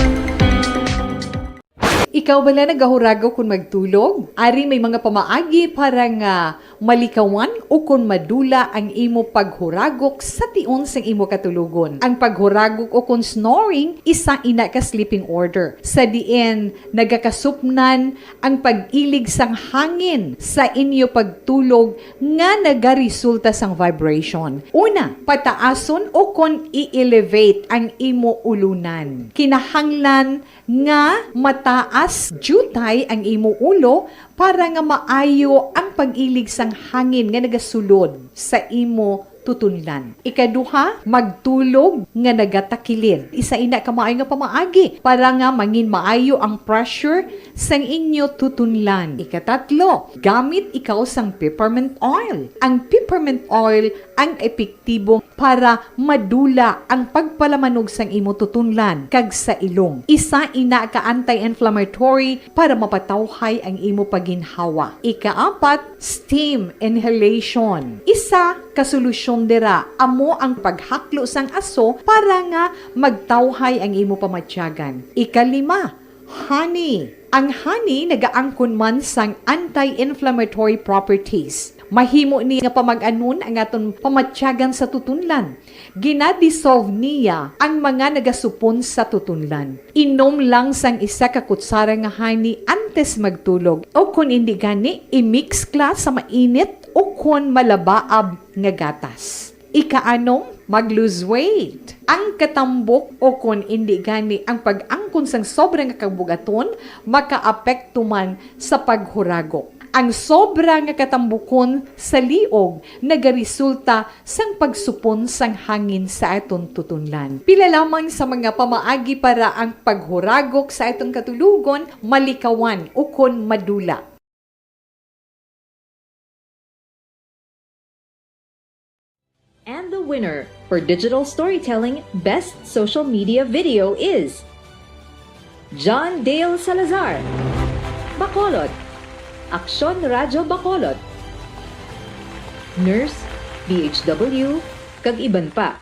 Ikaw bala nagahuragok kon magtulog? Ari may mga pamaagi para nga malikawan o kon madula ang imo paghuragok sa tion sang imo katulogon. Ang paghuragok o kon snoring, isa ina ka sleeping order, sa diin nagakasupnan ang pag-ilig sang hangin sa inyo pagtulog nga nagaresulta sang vibration. Una, pataason o kon i-elevate ang imo ulunan. Kinahanglan nga mataas diutay ang imo ulo para nga maayo ang pag-ilig sang hangin nga nagasulod sa imo tutunlan. Ikaduha, magtulog nga nagatakilid. Isa ina ka maayo nga pamaagi para nga mangin maayo ang pressure sang inyo tutunlan. Ikatatlo, gamit ikaw sang peppermint oil. Ang peppermint oil ang epektibo para madula ang pagpalamanog sang imo tutunlan kag sa ilong. Isa ina ka anti-inflammatory para mapatawhay ang imo paginhawa. Ikaapat, steam inhalation. Isa ka solusyon dira amo ang paghaklo sang aso para nga magtawhay ang imo pamatyagan. Ikalima, honey. Ang honey nagaangkon man sang anti-inflammatory properties. Mahimo ni nga pamag-anon ang aton pamatyagan sa tutunlan. Gina-dissolve niya ang mga nagasupon sa tutunlan. Inom lang sang isa ka kutsara nga honey antes magtulog, o kon indi gani, i-mix kla sa mainit o kon malabaab nga gatas. Ikaanom, mag-lose weight. Ang katambok o kon indi gani ang pag-angkon sang sobra nga kabugaton makaapekto man sa paghuragok. Ang sobra nga katambukon sa liog nagaresulta sang pagsupon sang hangin sa aton tutunlan. Pila lamang sa mga pamaagi para ang paghuragok sa aton katulogon malikawan ukon madula. And the winner for Digital Storytelling Best Social Media Video is John Dale Salazar, Bacolod, Aksyon Radyo Bacolod, Nurse, D H W, kag iban pa.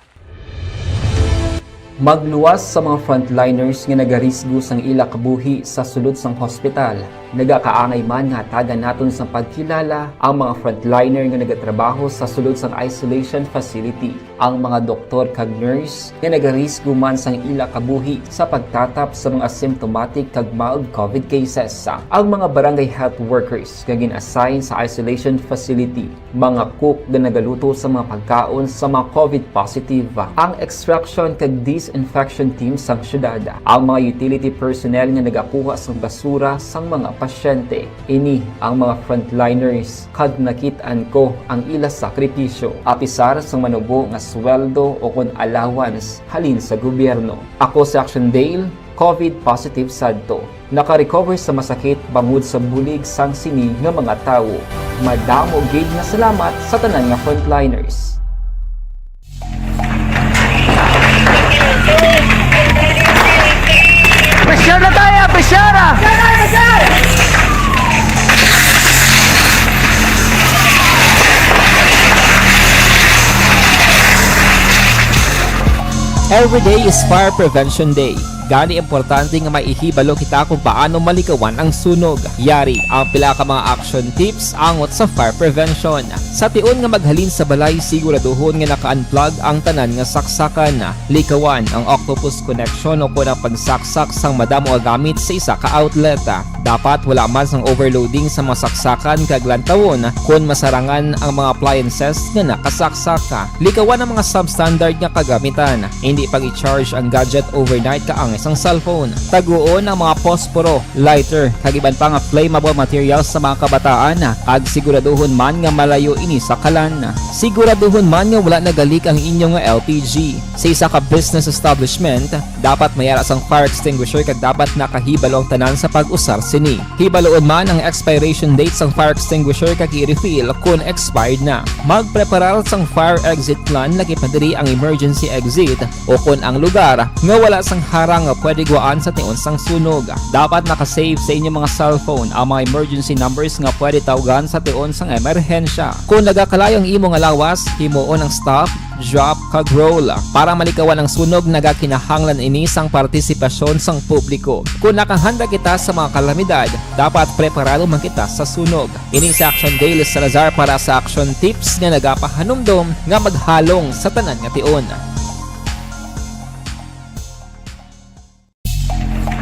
Magluwas sa mga frontliners nga nagarisgo sang ila kabuhi sa sulod sang hospital. Nagakaangay man nga hatagan naton sang pagkilala ang mga frontliner nga nagatrabaho sa sulod sang isolation facility, ang mga doktor kag nurse nga nagarisgo man sang ila kabuhi sa pagtatap sa mga symptomatic kag mild COVID cases, ang mga barangay health workers nga gin-assign sa isolation facility, mga cook nga nagaluto sa mga pagkaon sa mga COVID positive, ang extraction kag disinfection team sang syudad, ang mga utility personnel nga nagakuha sang basura sang mga pasyente. Ini ang mga frontliners, kag nakit-an ko ang ila sakripisyo. Apisar sang manubo nga sweldo o kon allowance halin sa gobyerno. Ako si Action Dale, COVID positive sadto. Naka-recover sa masakit bangod sa bulig sang sini nga mga tawo. Madamo gid nga salamat sa tanan nga frontliners. Pressure na tayo! Pressure! Every day is Fire Prevention Day. Gani, importante nga maihibalo kita kung paano malikawan ang sunog. Yari ang pila ka mga action tips angot sa fire prevention. Sa tion nga maghalin sa balay, siguraduhon nga naka-unplug ang tanan nga saksakan. Likawan ang octopus connection o kon ang pagsaksak sang madamo nga gamit sa isa ka outlet. Dapat wala man sang overloading sa mga saksakan kag lantawon kon masarangan ang mga appliances nga nakasaksak. Likawan ang mga substandard nga kagamitan. Indi pag-i-charge ang gadget overnight kaang sang cellphone. Taguon ang mga posporo, lighter, kag iban pa nga flammable materials sa mga kabataan, kag siguraduhon man nga malayo ini sa kalan. Siguraduhon man nga wala nagalik ang inyo nga L P G. Sa isa ka business establishment, dapat may ara sang fire extinguisher kag dapat nakahibalo ang tanan sa pag-usar sini. Hibaluon man ang expiration date sang fire extinguisher kag i-refill kon expired na. Magpreparar sang fire exit plan, lakip na diri ang emergency exit o kon ang lugar nga wala sang harang nga pwede gwaan sa tion sang sunog. Dapat naka-save sa inyo mga cellphone ang mga emergency numbers nga pwede tawgan sa tion sang emerhensya. Kon nagakalayo ang imo nga lawas, himuon ang stop, drop, kag roll. Para malikawan ang sunog, nagakinahanglan ini sang partisipasyon sang publiko. Kon nakahanda kita sa mga kalamidad, dapat preparado man kita sa sunog. Ini si Action Dale Salazar para sa Action Tips nga nagapahanumdom nga maghalong sa tanan nga tion.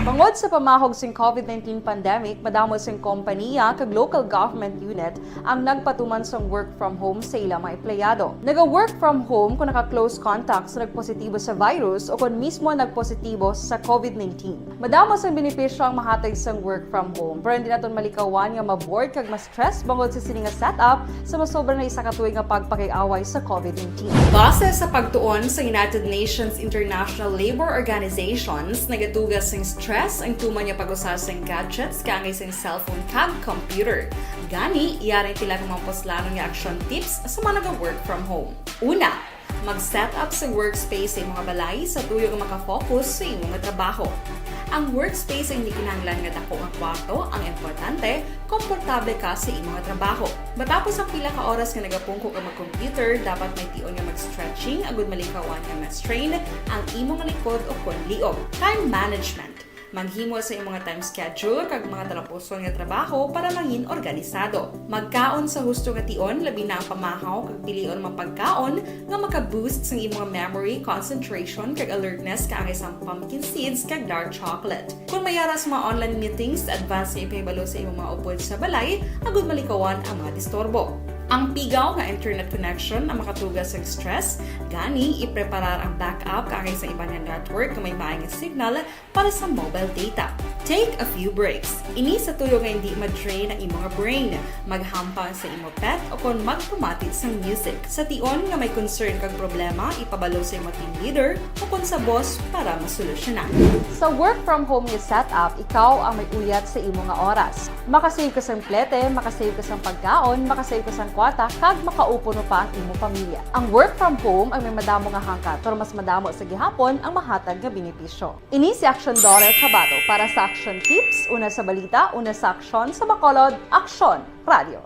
Bangod sa pamahog sing covid nineteen pandemic, madamo sing kompaniya kag local government unit ang nagpatuman sang work from home sa ila mga empleyado. Naga-work from home kung naka-close contact sa nagpositibo sa virus o kon mismo nagpositibo sa covid nineteen. Madamo sang benepisyo ang mahatag sang work from home, pero hindi naton malikawan nga ma-bored kag ma-stress bangod sa sini nga setup sa masobra na isa ka tuig nga pagpakig-away sa covid nineteen. Base sa pagtuon sa United Nations International Labour Organizations, nagatuga sing stress ang tuman nga pag-usa sing gadgets kaangay sing cellphone kag computer. Gani, yari sila nga mga puslanon nga action tips sa mga naga-work from home. Una, mag-set up sa workspace sa imong balay sa tuyo nga makafocus sa imong trabaho. Ang workspace ay hindi kinahanglan nga dako nga kwarto, ang importante, komportable ka sa imong trabaho. Matapos ang pila ka oras nga nagapungko ka mag-computer, dapat may tion nga mag-stretching agud malikawan nga ma-strain ang imong likod o kon liog. Time management. Maghimo sa imong time schedule kag mga talapuson nga trabaho para mangin organisado. Magkaon sa husto nga tion, labi na ang pamahaw kag pilion mga pagkaon nga maka-boost sang imong memory, concentration, kag alertness kaangay sang pumpkin seeds kag dark chocolate. Kon may ara sa mga online meetings, advance nga ipahibalo sa imong mga upod sa balay agud malikawan ang mga disturbo. Ang pigaw nga internet connection ang makatuga sa stress, gani ipreparar ang backup kaangay sa iban nga network nga may maay nga signal para sa mobile data. Take a few breaks. Ini sa tuyo nga hindi ma-drain ang imo nga brain. Maghampang sa imo pet o kon magpamati sang music. Sa tion nga may concern kag problema, ipabalo sa imo team leader o kon sa boss para masolusyonan. Sa work from home nga setup, ikaw ang may uyat sa imo nga oras. Makasave ka sang plete, makasave ka sang pagkaon, makasave ka sang kwarta, kag makaupo pa ang imo pamilya. Ang work from home ang may madamo nga hangkat, pero mas madamo sa gihapon ang mahatag nga benepisyo. Ini si Action Daughter Kabato para sa Action Tips, una sa balita, una sa aksyon, sa Bacolod, Aksyon Radio.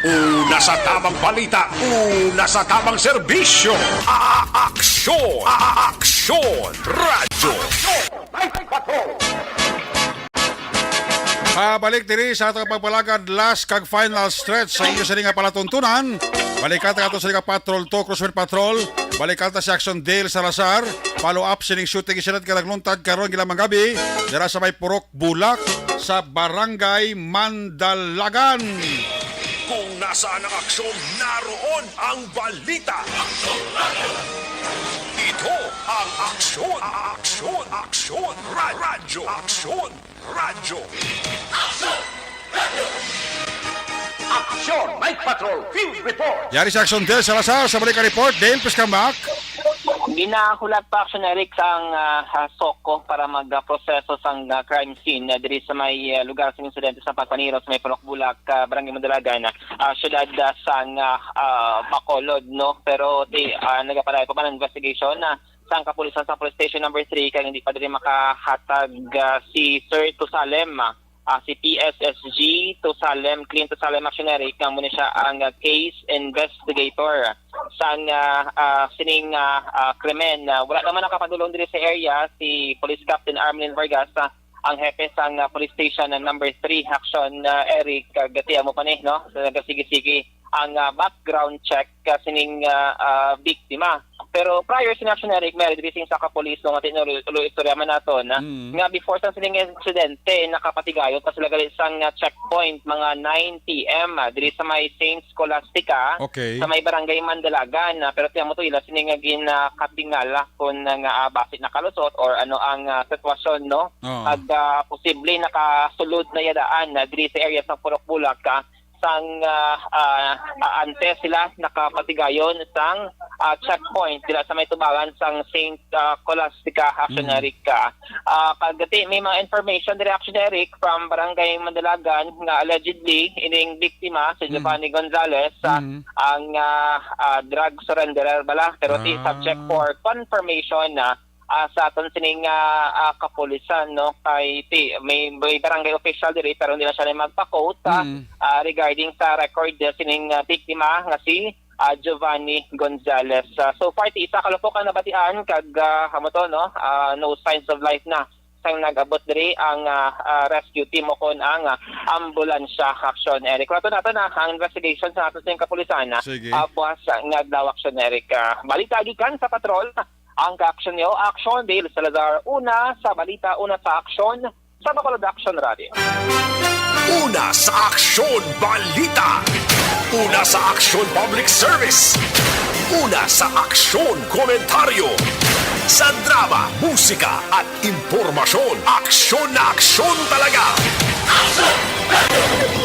Una sa tamang balita, una sa tamang serbisyo, a-, aksyon, a-, aksyon, radyo. Pabalik diri sa atong pagpalagad, last kag final stretch sa inyo sini nga palatuntunan. Balikan ta ato sa Liga Patrol to, Cruiser Patrol. Balikan ta si Action Dale Salazar. Follow up sining shooting incident nga nagluntad karon gilamang gabi dira sa may Purok Bulak sa Barangay Mandalagan. Kung nasaan ang aksyon, naroon ang balita. Ito ang aksyon, aksyon, aksyon, ra-, radyo, aksyon, radyo. Aksyon! Night Patrol Field Report! Yari sa Aksyon, Del Salazar sa balik report. Del, please come back. Ginahulat pa, Aksyon Eric, ang, ah, ah, SOCO para magproseso sang, ah, crime scene, ah, diri sa may, ah, lugar sa insidente sa Pagpaniro, sa may Purok Bulak, ah, Barangay Mandalagan, ah, siyudad, ah, sang, ah, ah, Bacolod, no? Pero di, ah, nagapadayon pa man ang investigation, ah, sang kapulisan sa Police Station Number Three, kay hindi pa diri makahatag, ah, si Sir Tusalem, ah, ah, si P S S G Tusalem, Clint Tusalem, Action Eric, nga amo ni siya ang, ah, case investigator sang, ah, ah, sining, ah, ah, krimen. Ah, wala naman nakapadulong diri sa area si Police Captain Armelin Vargas, ah, ang hepe sang, ah, Police Station, ah, number three, Action, ah, Eric, kag ti amo pa ni, no? So, nagasigi-sigi ang, ah, background check, ah, sining, ah, ah, biktima. Pero prior sini, Action Eric, may diri sing sa ka pulis, no, nga tinulo-, istorya man nato na, Mm. nga before sa sining insidente, nakapatigayon pa sila gali sang, ah, checkpoint mga nine P M, ah, diri sa may Saint Scholastica, Okay. sa may barangay Mandalagan, ah, pero tiyan mo to, ila sini nga ginakatingala kung, ah, nga, ah, basi nakalusot or ano ang, ah, sitwasyon, no? Oo. Ag, ah, posible nakasulod na yadaan na diri sa area sa Purok Bulak, ah, sang, ah, ah, ah, antes sila nakapatigayon sang, ah, checkpoint dira sa may tubangan sang Saint, ah, Scholastica, Action Mm. Eric. Ah, kag ti may mga information diri, Action Eric, from Barangay Mandalagan nga allegedly ining biktima si Mm. Giovanni Gonzalez, ah, Mm. ang, ah, ah, drug surrenderer bala, pero ti Ah. subject for confirmation na, ah, sa aton sining, ah, ah, kapulisan, no, kay ti may, may barangay official diri pero hindi na siya na magpa-quote, ah, Mm. ah, regarding sa record, ah, sining, ah, biktima nga si, ah, Giovanni Gonzalez. Ah, so far, ti isa ka lupok ang nabatian kag, ah, amo to, no, ah, no signs of life na sang nag-abot diri ang, ah, ah, rescue team o kon ang, ah, ambulansya, Action Eric. Kung ato nato na ang investigation sa ato sining kapulisan, ah, Sige. ah, buwas, ah, nga adlaw, Action Eric. Ah, balita gikan sa patrol, ang ka-action niyo, Action Dale Salazar, una sa balita, una sa aksyon, sa Bacolod Action Radio. Una sa aksyon, balita. Una sa aksyon, public service. Una sa aksyon, komentaryo. Sa drama, musika, at impormasyon, aksyon na aksyon talaga.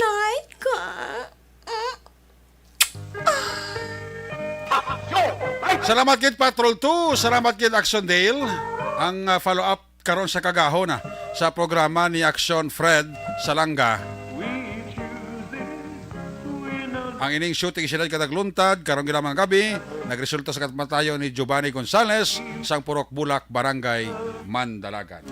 Night ka. Salamat gid, Patrol two. Salamat gid, Action Dale. Ang, ah, follow-up karon sa kagahon na sa programa ni Action Fred Salanga. Ang ining shooting siyudad Katagluntad karong gid nga gabi nagresulta sa kamatayon ni Giovanni Gonzalez sang Purok Bulak, Barangay Mandalagan.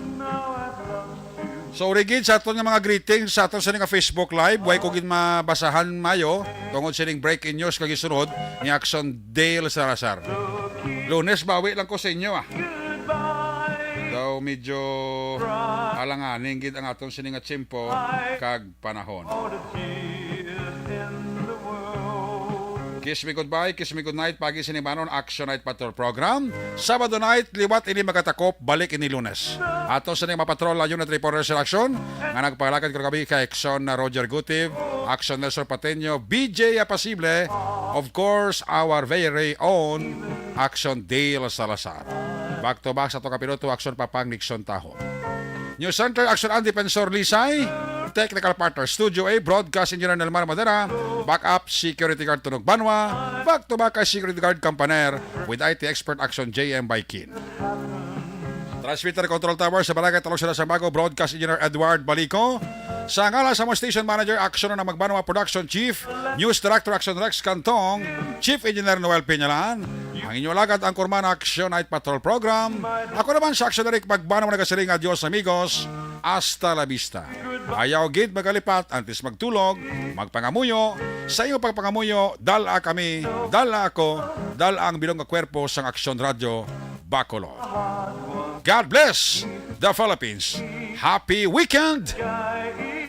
So, uri gid sa aton nga mga greetings sa aton sini nga Facebook Live, way ko gid mabasahan mayo tungod sining breaking news kag gisunod ni Action Dale Salazar. Lunes, bawi lang ko sa inyo, ah. Daw medyo alanganin gid ang aton sini nga tiyempo kag panahon. Kiss me goodbye, kiss me good night, pagi sini banon, Action Night Patrol Program. Sabado night, liwat ini magatakop, balik ini Lunes. Ato sa ning mapatrol, Unit Reporters in Action, nga nagpalakad ko kami kay Action na Roger Gutiv, Action Nestor Pateño, B J Apasible, of course, our very own Action Dale Salazar. Back to back sa to kapiloto, Action Papang Nixon Taho. News Center, Action Andy Pensor Lisay. Technical Partner, Studio A, Broadcast Engineer Nelmar Madera. Backup, Security Guard Tunog Banwa. Back to back kay Security Guard Campaner with I T Expert Action J M Baikin. Transmitter Control Tower sa Barangay Talong Sila Sambago, Broadcast Engineer Edward Balico. Sa ngalan sa mga Station Manager, Action na Magbanwa Production Chief, News Director Action Rex Cantong, Chief Engineer Noel Peñalan, ang inyo lagad ang Kurman Action Night Patrol Program. Ako naman sa Action Eric Magbanwa nagasiring, adios amigos, hasta la vista. Ayaw gid magalipat antes magtulog, magpangamuyo. Sa iyong pagpangamuyo, dala kami, dala ako, dala ang bilog nga kwerpo sang Aksyon Radyo Bacolod. God bless the Philippines. Happy weekend!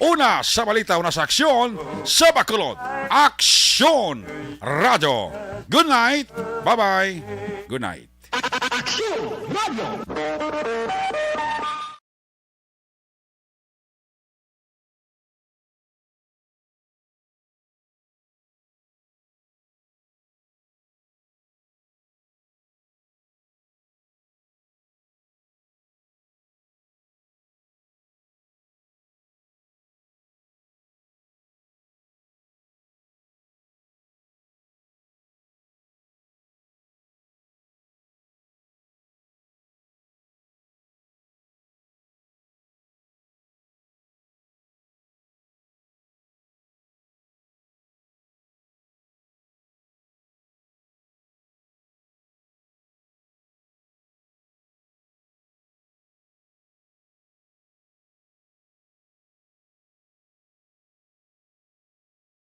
Una sa balita, una sa aksyon, sa Bacolod. Aksyon Radyo. Good night. Bye-bye. Good night. Aksyon Radyo.